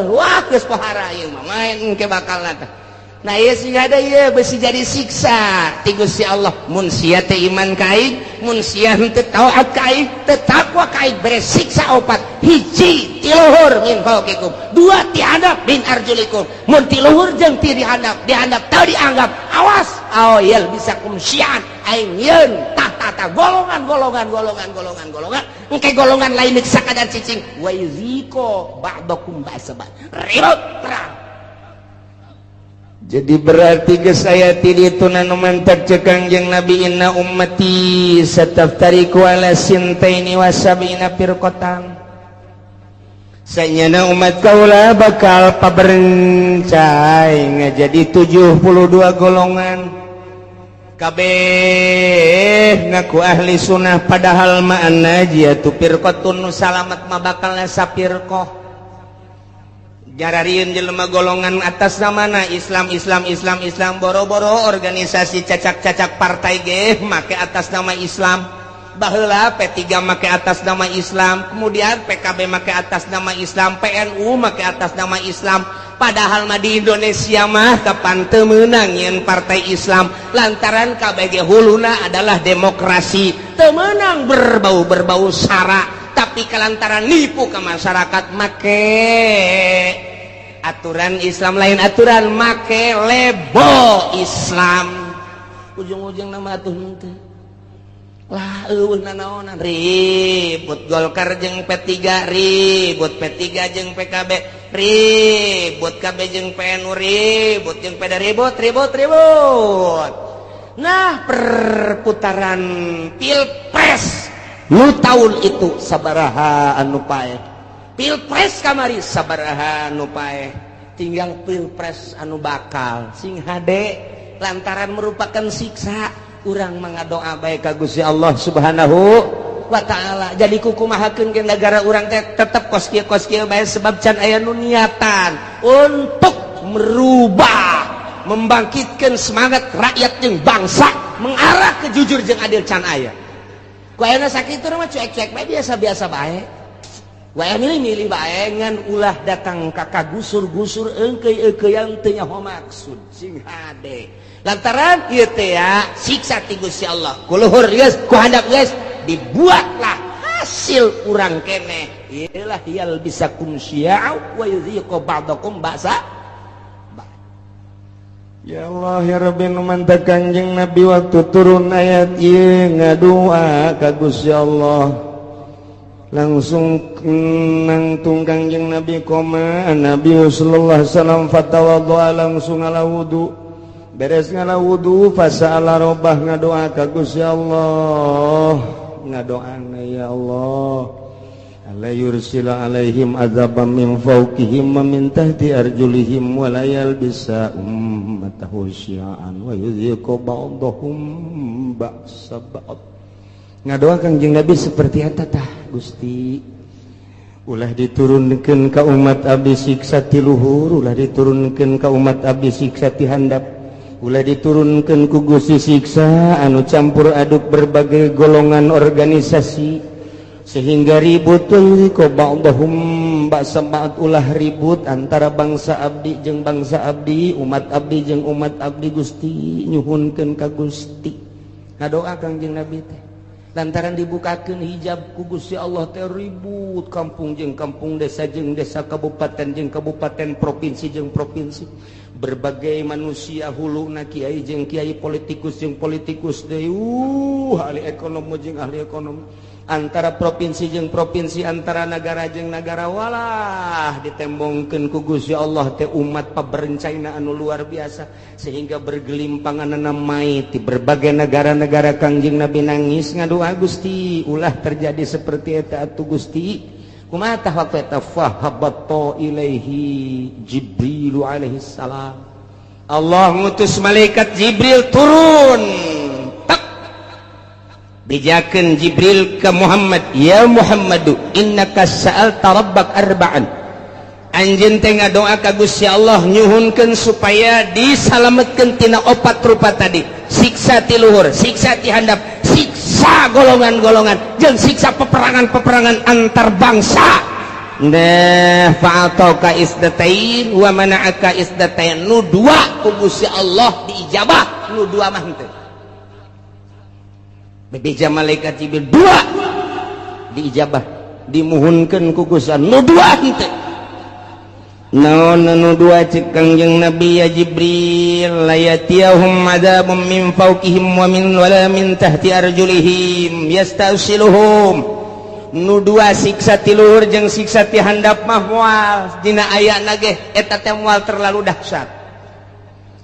wah geus pohara ieu mah main engke bakal tah. Nah ieu sing ada ieu besi jadi siksa ti Gusti Allah. Mun sia teh iman ka aing, mun sia henteu taat ka aing, teu takwa ka aing, bere siksa opat. Hiji ti luhur min fauqikum, dua ti handap min arjulikum. Mun ti luhur jeung ti dihandap, dihandap teu dianggap, awas aoyel bisa kum syian aing yeun tah golongan golongan golongan golongan golongan engke golongan lain sakadar cicing wa yuziko ba'dakum ba'sa ba'd. Ribut perang. Jadi berarti geus aya ti ditu nu mantak ceuk Kangjeng Nabi inna ummati sataftariqu ala sintaini wa sab'ina firqatan. Sanyana umat kaula bakal paberencai ngajadi 72 golongan. Kabeh ngaku ahli sunnah padahal ma'ana jihatu firqatun nu salamat mah bakal sapirqah. Jararieun jelema golongan atas namana Islam Islam Islam Islam, boro-boro organisasi cacak-cacak partai ge make atas nama Islam. Baheula P3 make atas nama Islam, kemudian PKB make atas nama Islam, PNU make atas nama Islam. Padahal mah di Indonesia mah kapan teu meunang nyeun partai Islam lantaran KBG huluna adalah demokrasi, teu meunang berbau-berbau sara. Tapi kelantaran nipu ke masyarakat make aturan Islam lain aturan make lebo Islam, ujung-ujung nama atuh henteu lah eueuh nanaonan, ribut Golkar jeung P3, ribut P3 jeung PKB, ribut KB jeung PNU, ribut jeung PD, ribut ribut ribut. Nah perputaran Pilpres nu tahun itu sabaraha anu paeh, Pilpres kamari sabaraha anu paeh, tinggal Pilpres anu bakal sing hade Lantaran merupakan siksa, urang mengadoa bae ka Gusti Allah Subhanahu wa Ta'ala. Jadi kukumahakeun ke negara urang teh tetep kos kieu, kos kieu bae, sebab can aya nu niatan untuk merubah, membangkitkan semangat rakyat jeung bangsa mengarah ke jujur jeung adil, can aya. Ku ayeuna sakitu mah cuek-cuek bae, biasa-biasa bae. Wae milih-milih bae, ngan ulah datang ka kagusur-gusur eungkeuy-eungkeuyan, teu nyaho maksud. Sing hade, lantaran ieu teh ya siksa ti Gusti Allah. Ku luhur geus, ku handap geus, dibuatlah hasil urang keneh iyalah yalbisakum syi'a wa yudhiqu ba'dakum ba'sa. Ya Allah ya Rabbi, nu mantak Kanjeng Nabi waktu turun ayat ieu ngadua ka Gusti Allah, langsung nangtung Kanjeng Nabi koma Nabi sallallahu alaihi wasallam fatawaddoa, langsung ngala wudu. Beres ngala wudu, fasa'ala robbah, ngadoa ka Gusti Allah. Ngadoana, ya Allah, alla yursila alaihim azaban min fawqihim wa min tahti arjulihim wa la yalbisa ummatahu syi'an wa yudhiqu ba'dahum ba'sa ba'd. Ngadoa Kangjeng Nabi seperti eta tah, Gusti, ulah diturunkeun ka umat abdi siksa ti luhur, ulah diturunkeun ka umat abdi siksa ti handap, ulah diturunkeun ku Gusti siksa anu campur aduk berbagai golongan organisasi sehingga ribut. Ko ba'dahum ba'sa ba'd, ulah ribut antara bangsa abdi jeung bangsa abdi, umat abdi jeung umat abdi. Gusti, nyuhunkeun ka Gusti, ngadoa Kangjeng Nabi teh. Lantaran dibukakeun hijab ku Gusti Allah teh, ribut kampung jeung kampung, desa jeung desa, kabupaten jeung kabupaten, provinsi jeung provinsi, berbagai manusia huluna, kiai jeung kiai, politikus jeung politikus deui, ahli ekonomi jeung ahli ekonomi, antara provinsi jeung provinsi, antara negara jeung negara. Walah, ditembongkeun ku Gusti Allah teh umat paberencana anu luar biasa sehingga bergelimpangan mayit di berbagai negara-negara. Kangjeng Nabi nangis, ngadoa, Gusti, ulah terjadi seperti eta atuh Gusti. Kumaha tah waktu eta? Fahabatta ilaihi Jibril alaihi salam. Allah ngutus malaikat Jibril turun. Bejakeun Jibril ke Muhammad, ya Muhammadu, innaka sa'alta rabbak arba'an. Anjeun teh ngadoa ka Gusti Allah, nyuhunkeun supaya disalametkeun tina opat rupa tadi, siksa ti luhur, siksa ti handap, siksa golongan-golongan, jeung siksa peperangan-peperangan antar bangsa. Nah, fa'atauka isdatain wa mana'aka isdatain. Nu dua ku Gusti Allah diijabah, nu dua mah henteu. Bebeja malaikat Jibril, dua diijabah, dimuhunkeun ku Gusti, nu dua henteu. Naon nu dua, cek Kangjeng Nabi? Ya Jibril, la yatiyahum adzabun min fawqihim wa min wala min tahti arjulihim yastasiluhum. Nu dua, siksa ti luhur jeung siksa ti handap mah moal dina ayana ge eta teh moal terlalu dahsyat.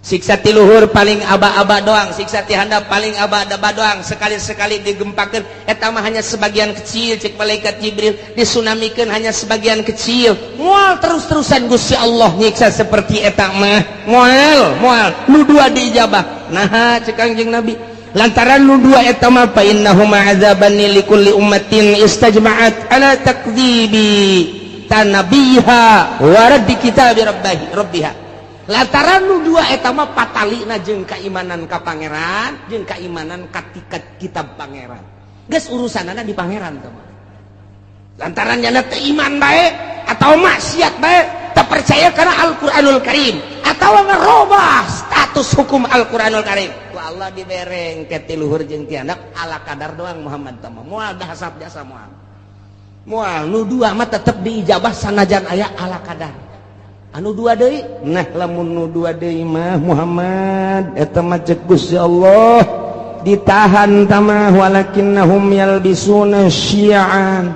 Siksa ti luhur paling aba-aba doang, siksa ti handap paling aba-aba doang, sekali-sekali digempakeun eta mah hanya sebagian kecil. Cek malaikat Jibril, disunamikeun hanya sebagian kecil, moal terus-terusan Gusti Allah nyiksa seperti eta mah, moal moal. Nu dua diijabah. Nah, cek Kangjeng Nabi, lantaran nu dua eta mah fa innahuma azabani likulli ummatin istajma'at ala takdzibi tanabiha wa raddi kitabi rabbihi rabbiha. Lantaran nu dua eta mah patalina jeung keimanan ka pangeran jeung keimanan ka kitab pangeran, geus urusanana di pangeran teh mah. Lantaran nyana teu iman bae atau maksiat bae, tak percaya karena Al-Qur'anul Karim atau ngerubah status hukum Al-Qur'anul Karim, ku Allah dibereng ke ti luhur jeung ti handap ala kadar doang. Muhammad teh mah moal dahasap jasa, moal moal. Nu dua mah tetep diijabah sanajan aya ala kadar. Anu dua deui, nah, lamun nu dua deui mah Muhammad, eta mah cek Gusti Allah ditahan tamah, walakinnahum yalbisuna syi'an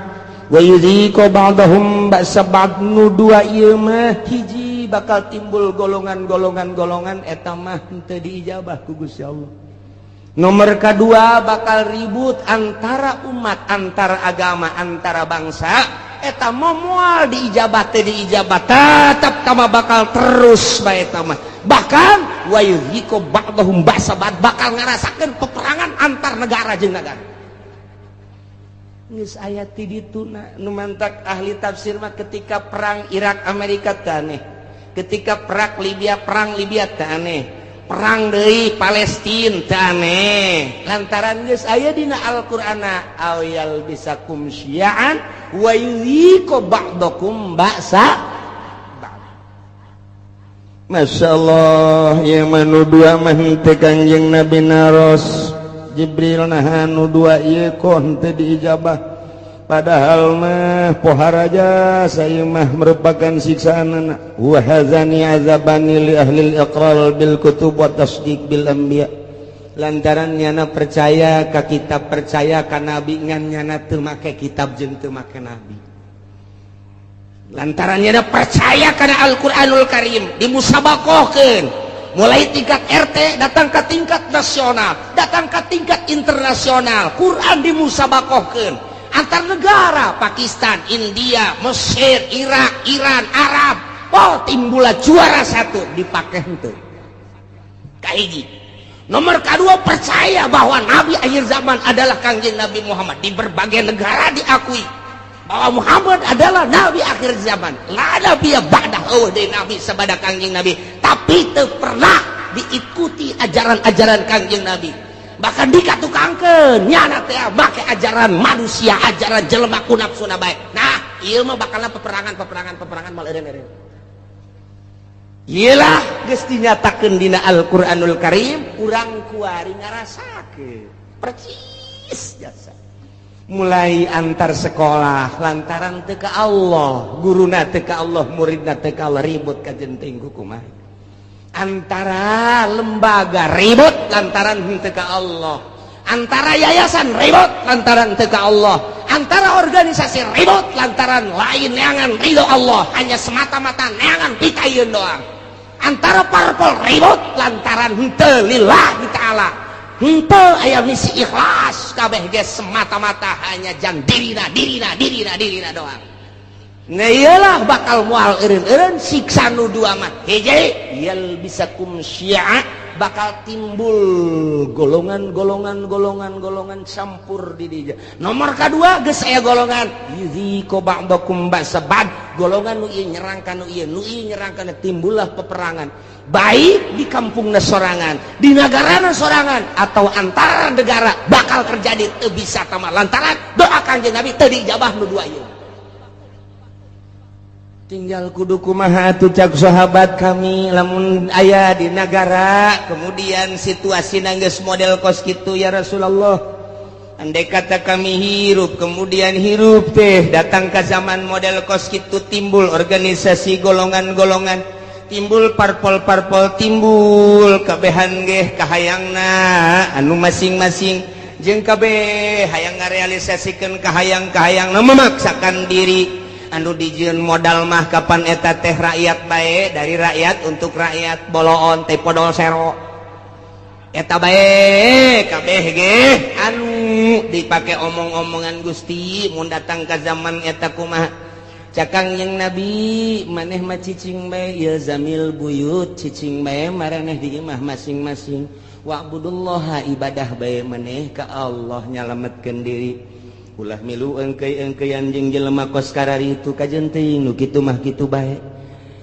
wa yudhiqu ba'dahum ba'sa ba'd. Nu dua ieu mah, hiji, bakal timbul golongan-golongan golongan, eta mah henteu diijabah ku Gusti Allah. Nomor kedua, bakal ribut antara umat, antara agama, antara bangsa, eta mah moal diijabah teh, diijabah tetap tama, bakal terus bae eta mah. Bahkan Wa yudhiqu ba'dahum ba'sa ba'd, bakal ngarasakeun peperangan antar negara jeung negara. Geus aya ti dituna. Nu mantak ahli tafsir mah, ketika perang Irak Amerika teh aneh, ketika perang Libya teh aneh, perang deui Palestina teh aneh, lantaran geus aya dina Al-Qur'ana aw yalbisakum syi'an wa yudhiqu ba'dakum ba'sa. Masya Allah, yang manu dua mah henteu Kangjeng Nabi naros. Jibril, nah, nu dua ieu kok henteu diijabah, padahal mah pohara saya mah merupakan siksaan. Wa hazani azabani li ahli iqrar bil kutub wa tasdiq bil anbiya, lantaran nyana percaya ka kitab, percaya ka nabi, ngan nyana teu make kitab jeung teu make nabi, lantaran nyana percaya kana Al-Qur'anul Karim dimusabakohkeun mulai tingkat RT, datang ke tingkat nasional, datang ke tingkat internasional. Quran dimusabakohkeun antar negara, Pakistan, India, Mesir, Irak, Iran, Arab. Oh, timbullah juara satu, dipakai henteu. Kahiji, nomor kedua, percaya bahwa nabi akhir zaman adalah Kangjeng Nabi Muhammad. Di berbagai negara diakui bahwa Muhammad adalah nabi akhir zaman, la nabi ba'dah, oh deui nabi sabada Kangjeng Nabi, tapi teu pernah diikuti ajaran-ajaran Kangjeng Nabi, bahkan dikatukangkeun nyana teh make ajaran manusia, ajaran jelema ku nafsuna bae. Nah, ieu mah bakalna peperangan, peperangan, peperangan, mal eureun-eureun. Iyalah, geus dinyatakeun dina Al-Qur'anul Karim, urang kuari ngarasakeun percis jasa mulai antar sekolah lantaran teu ka Allah, guruna teu ka Allah, muridna teu ka Allah, ribut kajen teuing kumaha. Antara lembaga ribut lantaran henteu ka Allah, antara yayasan ribut lantaran teu ka Allah, antara organisasi ribut lantaran lain neangan ridho Allah, hanya semata-mata neangan pitayun doang, antara parpol ribut lantaran henteu lillahi ta'ala, henteu aya misi ikhlas, kabeh ge semata-mata hanya jang dirina, dirina, dirina, dirina doang. Nah, iyalah, bakal moal eureun-eureun siksa nu dua mah. Hiji, yalbisakum syi'a, bakal timbul golongan-golongan, golongan-golongan campur di dinya. Nomor kedua, geus aya golongan yudhiqu ba'dakum ba'sa ba'd, golongan nu ieu nyerang ka nu ieu, nu ieu nyerang ka, timbullah peperangan, baik di kampungna sorangan, di negarana sorangan, atau antara negara bakal terjadi, teu bisa tama lantaran doa Kangjeng Nabi teu diijabah nu dua ieu. Tinggal kudu kumaha atuh, cak sahabat kami, lamun aya di negara kemudian situasi nangges model kos kitu, ya Rasulullah? Andai kata kami hirup, kemudian hirup teh datang ke zaman model kos kitu, timbul organisasi golongan-golongan, timbul parpol-parpol, timbul kabehan geh kahayangna anu masing-masing, jeung kabeh hayang ngarealisasikeun kahayang-kahayang, memaksakan diri, anu dijieun modal mah kapan eta teh rakyat bae, dari rakyat untuk rakyat, boloon teh podol sero eta bae, kabeh ge anu dipake omong-omongan. Gusti, mun datang ke zaman eta kumaha? Cak Kangjeng Nabi, maneh mah cicing bae, ilzamil buyut, cicing bae maraneh di imah masing-masing, wa'budullaha, ibadah bae maneh ka Allah, nyalametkeun diri, ulah milu engkei-engkeian jeung jelema kos karari itu, kajen teuing nu kitu mah kitu bae.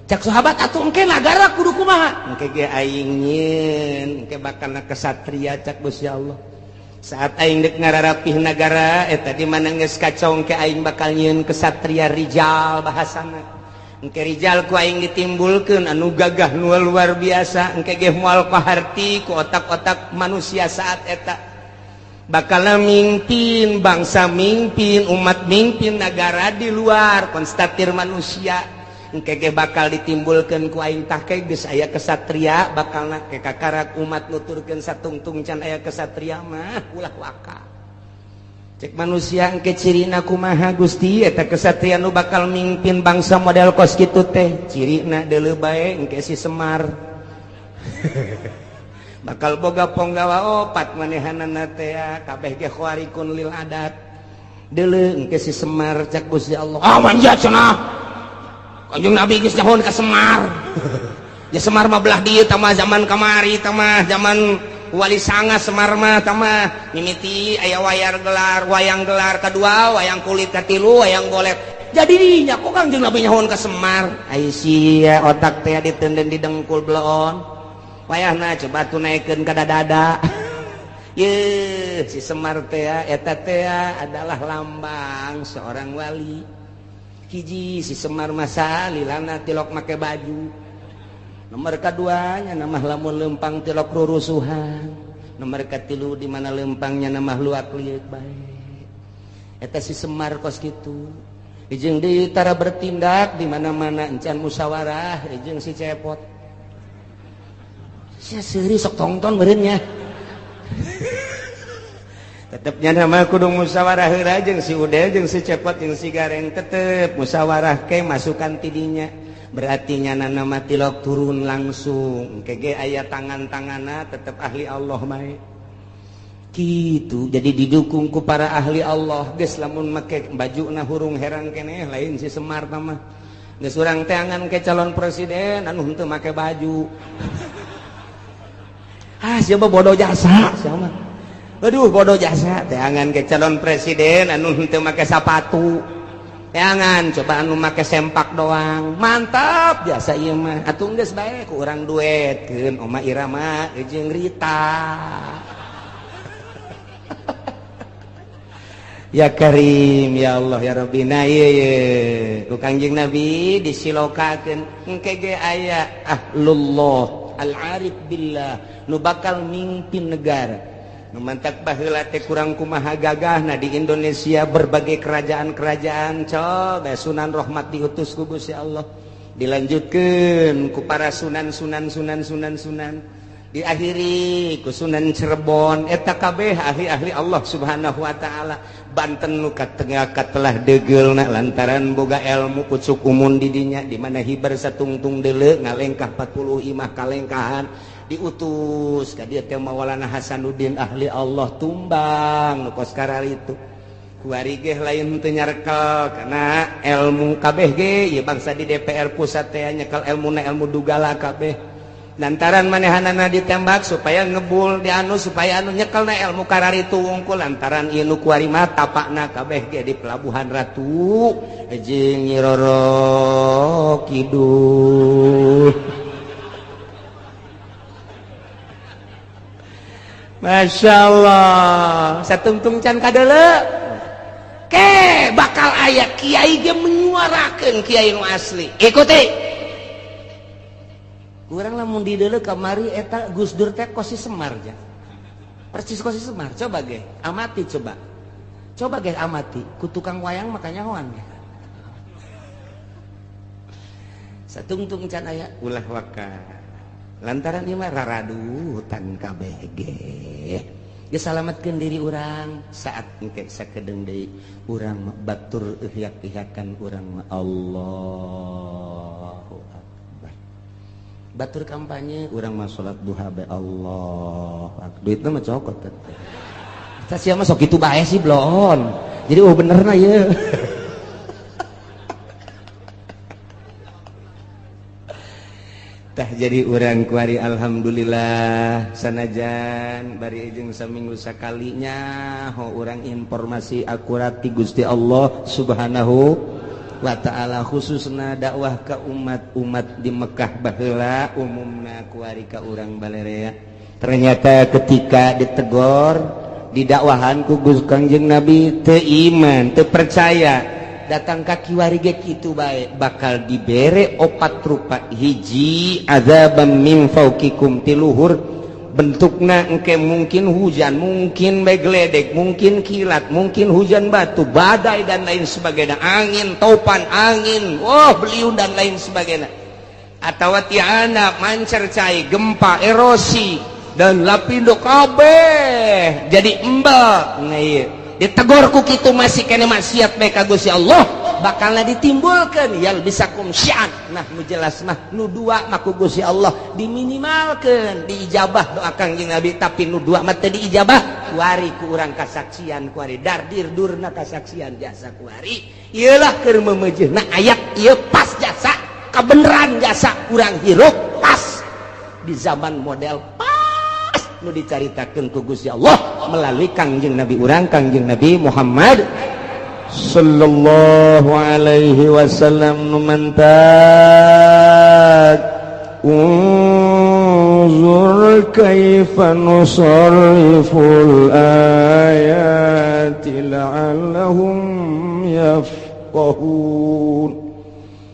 Cak sahabat, atuh engke nagara kudu kumaha? Engke ge aing nyieun, engke bakalna kesatria, cak Gusti Allah. Saat aing dek ngararapih nagara eta di mana geus kacau, engke aing bakal nyieun kesatria, rijal bahasana. Engke rijal ku aing ditimbulkeun anu gagah, nu luar biasa, engke ge moal kaharti ku otak-otak manusia. Saat eta bakal mimpin bangsa, mimpin umat, mimpin negara di luar konstatir manusia. Engke ge bakal ditimbulkeun ku aing. Tah, ke geus aya kesatria, bakal ke kakarak umat nuturkeun satungtung can aya kesatria mah ulah waka. Cek manusia, engke cirina kumaha, Gusti, eta kesatria nu bakal mimpin bangsa model kos kitu teh cirina? Deuleu bae, engke si Semar bakal boga ponggawa opat, manehanana teh kabeh ge khawarikun lil adat. Deuleu, engke si Semar, cak Gusti Allah. Ah, manja cenah, Kanjeng Nabi geus nyahoan ka Semar. Ya Semar mah belah dieu tah mah zaman kamari tah mah zaman Wali Sanga Semar mah tah mah mimiti aya wayar gelar, wayang gelar kedua, wayang kulit katilu, wayang golet. Jadi nya kok Kangjeng Nabi nyahoan ka Semar? Ai sia otak teh ditenden di dengkul bloon. Wayahna coba tuh naikeun ka dada. Ye, si Semar teh eta teh adalah lambang seorang wali. Hiji si Semar masa lilana tilok make baju. Nomor keduanya nama lamun lempang tilok rurusuhan. Nomor katilu di mana lempangnya nama luak liuk bae. Eta si Semar kos kitu. Jeung deui tara bertindak di mana-mana encan musyawarah jeung si Cepot. Sia seuri sok tongton meureun nya. Tetepnya nama kudu musyawarah heula jeung si Udel jeung si Cepot jeung si Gareng tetep musyawarah ke masukan tidinya. Berarti nyana nama tilok turun langsung kege aya tangan-tangana tetep ahli Allah bae. Gitu jadi didukung ku para ahli Allah geus lamun make bajuna hurung herang keneh lain si Semar mah. Geus urang teangan ke calon presiden anu henteu make baju. Ah siapa bodoh jasa siapa. Aduh bodoh jasa teangan ke calon presiden anu henteu make sapatu. Teangan coba anu make sempak doang. Mantap jasa ieu mah. Atuh geus bae ku urang duetkeun Oma Irama jeung Rita. Ya Karim ya Allah ya Rabbi. Nah ieu ye ku Kangjeng Nabi disilokakeun engke ge aya ahlullah al-arif billah nu bakal mimpin negara. Nu mantak baheula teh kurang kumaha gagahna di Indonesia berbagai kerajaan-kerajaan coba Sunan Rahmat diutus ku Gusti Allah dilanjutkeun ku para sunan sunan sunan sunan sunan diakhiri ku Sunan Cirebon eta kabeh ahli-ahli Allah Subhanahu wa taala. Banten nu katengah katelah deugeulna lantaran boga ilmu pucuk umun di dinya di mana hibar satungtung deuleu ngalengkah 40 imah kalengkahan diutus ka dieu teh Maulana Hasanuddin ahli Allah tumbang nu kos kararitu kuari ge lain teu nyarekel kana ilmu kabeh ge ieu bangsa di DPR pusat teh nyekel ilmuna ilmu dugala kabeh lantaran manehanana ditembak supaya ngebul di anu supaya anu nyekelna ilmu kararitu wungkul lantaran ieu nu kuari mah tapakna kabeh ge di Pelabuhan Ratu jeung Nyi Roro Kidul. Masya Allah satungtung can kadeuleu ke bakal aya kiai ge menyuarakeun kiai nu asli ikuti. Kurang lamun dideuleu kamari eta Gus Dur teh kos si Semar ja. Persis kos si Semar. Coba ge amati coba. Coba ge amati ku tukang wayang makanya hoan ge. Satungtung can aya ulah waka. Lantaran ieu mah raradutan kabeh ge. Geus salametkeun diri urang saat engke sakedeung deui urang batur ihyak-ihyakan urang mah Allahu Akbar. Batur kampanye urang mah salat duha bae Allah. Duitna mah cokot teh. Tah sia mah sok kitu bae sih bloon. Jadi oh benerna ieu. Tah jadi urang kuari alhamdulillah sanajan bari jeung saminggu sakalinya ho urang informasi akurat ti Gusti Allah Subhanahu wa ta'ala khususna dakwah ka umat-umat di Mekah baheula umumna kuari ka urang balerea. Ternyata ketika ditegor didakwahan ku Gusti Kangjeng Nabi teu iman teu percaya datang ka kiwari ge kitu bae bakal dibere opat rupa hiji azabam min fauqikum tiluhur bentukna engke mungkin hujan mungkin bae geledek mungkin kilat mungkin hujan batu badai dan lain sebagainya angin topan angin wah beliung dan lain sebagainya atawa tiana mancer cai gempa erosi dan lapindo kabeh jadi embel nah ieu ditegor ku kitu masih kene maksiat bae ka Gusti Allah bakalna ditimbulkeun yal bisakum syi'an. Nah nu jelas mah nu dua mah ku Gusti Allah diminimalkeun diijabah doa Kangjeng Nabi tapi nu dua mah teu diijabah kuari ku urang kasaksian kuari dardir durna kasaksian jasa kuari ieulah keur memeujeuhna ayat ieu pas jasa kabeneran jasa urang hirup pas Di zaman model pas nu dicaritakeun ku Gusti Allah melalui Kangjeng Nabi urang, Kangjeng Nabi Muhammad sallallahu alaihi wasallam. Nu mantak, unzur kaifa nusarriful ayati la'allahum yafqahun.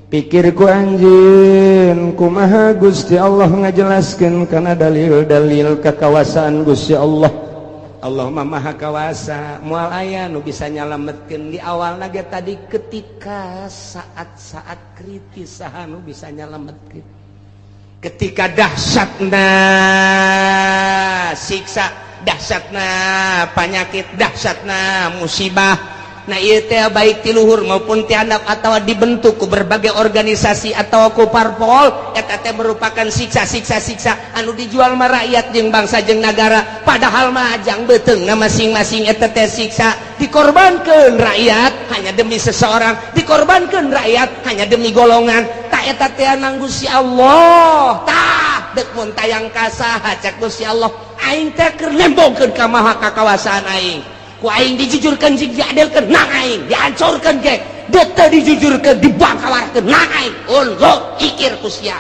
Pikir ku anjeun, kumaha Gusti Allah ngajelaskeun kana dalil-dalil kekawasaan Gusti Allah? Allah mah maha kawasa, moal aya nu bisa nyalametkeun. Di awal ge tadi, ketika saat-saat kritis, saha nu bisa nyalametkeun? Ketika dahsyatna siksa, dahsyatna penyakit, dahsyatna musibah. Nah, ieu teh baik ti luhur maupun ti handap atau dibentuk ku berbagai organisasi atau ku parpol, eta teh merupakan siksa-siksa siksa anu dijual mah rakyat jeung bangsa jeung nagara, padahal mah jang beuteungna masing-masing. Eta teh siksa, dikorbankeun rakyat hanya demi seseorang, dikorbankeun rakyat hanya demi golongan. Tak eta teh nang Gusti Allah, tah dek mun tayang ka saha? Cek Gusti Allah, aing teh keur nembongkeun ka maha kakawasaan aing. Ku aing dijujurkeun jeung diadilkeun nang aing, dihancurkeun ge teu dijujurkeun, dibangkawarkeun nang aing. Unzur, pikir ku sia,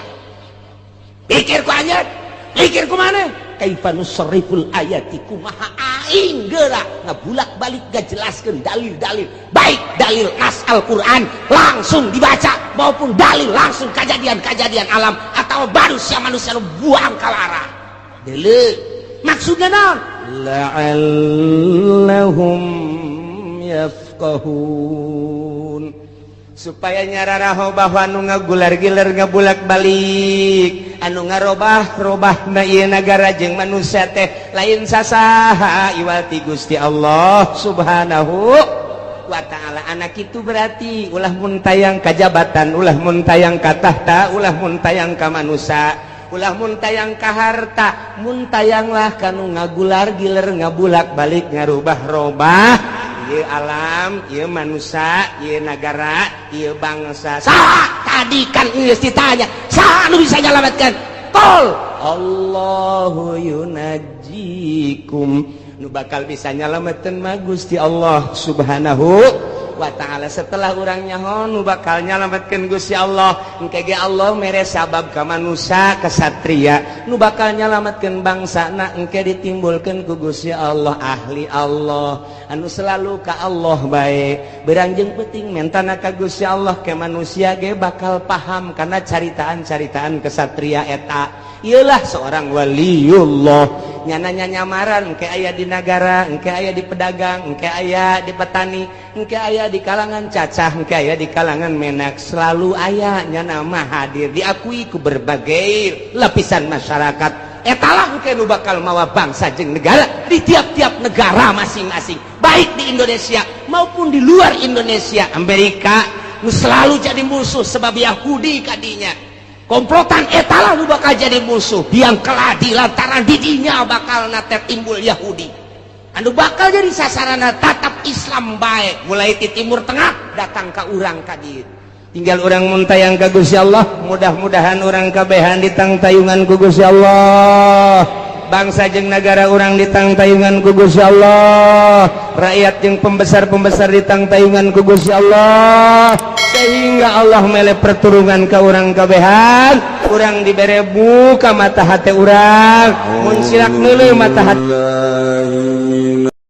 pikir ku anjeun, pikir ku maneh, kaifa nusarriful ayati, kumaha aing geura ngabulak-balik ngajelaskeun dalil-dalil, baik dalil nas Al-Qur'an langsung dibaca maupun dalil langsung kejadian-kejadian alam atau manusia-manusia nu buang kalara. Deuleu, maksudnya naon? La'allahum yafqahun, supaya nyararaho bahwa anu ngagular-giler, ngabulak balik, anu ngarobah-robah na ieu nagara jeung manusia teh lain sasaha iwati Gusti Allah Subhanahu wa ta'ala. Anak itu berarti ulah muntayang ka jabatan, ulah muntayang ka tahta, ulah muntayang ka manusia, ulah muntayang ka harta, muntayanglah kanu ngagular giler, ngabulak balik, ngarubah-robah ieu alam, ieu manusia, ieu nagara, ieu bangsa. Saha tadi kan geus ditanya, saha nu bisa nyalametkeun? Qul Allahu yunajjikum. Nu bakal bisa nyalametkeun mah Gusti Allah Subhanahu wa ta'ala. Setelah urang nyaho nu bakal nyalametkeun Gusti Allah, engke ge Allah mere sabab ka manusia kesatria nu bakal nyalametkeun bangsana. Engke ditimbulkeun ku Gusti Allah ahli Allah anu selalu ka Allah bae, beurang jeung peuting mentana ka Gusti Allah, ke manusia ge bakal paham karena caritaan-caritaan kesatria eta. Iyalah seorang waliullah, nyananya nyamaran, engke aya di nagara, engke aya di pedagang, engke aya di petani, engke aya di kalangan cacah, engke aya di kalangan menak, selalu aya nyana mah hadir, diakui ku berbagai lapisan masyarakat. Etalah engke nu bakal mawa bangsa jeung negara di tiap-tiap negara masing-masing, baik di Indonesia maupun di luar Indonesia. Amerika nu selalu jadi musuh sebab Yahudi kadinya komplotan, etalah nu bakal jadi musuh biang keladi lantaran didinya bakal nate timbul Yahudi anu bakal jadi sasaran tatap Islam baik, mulai di Timur Tengah datang ke urang ka dieu. Tinggal urang muntayang ka Gusti Allah. Mudah-mudahan urang kabehan ditangtayungan ku Gusti Allah, bangsa jeung negara urang ditangtayungan ku Gusti Allah, rakyat jeung pembesar-pembesar ditangtayungan ku Gusti Allah, sehingga Allah mele perturungan ke urang kabehan. Urang dibere buka mata hati urang, mun silak neuleuh mata hati.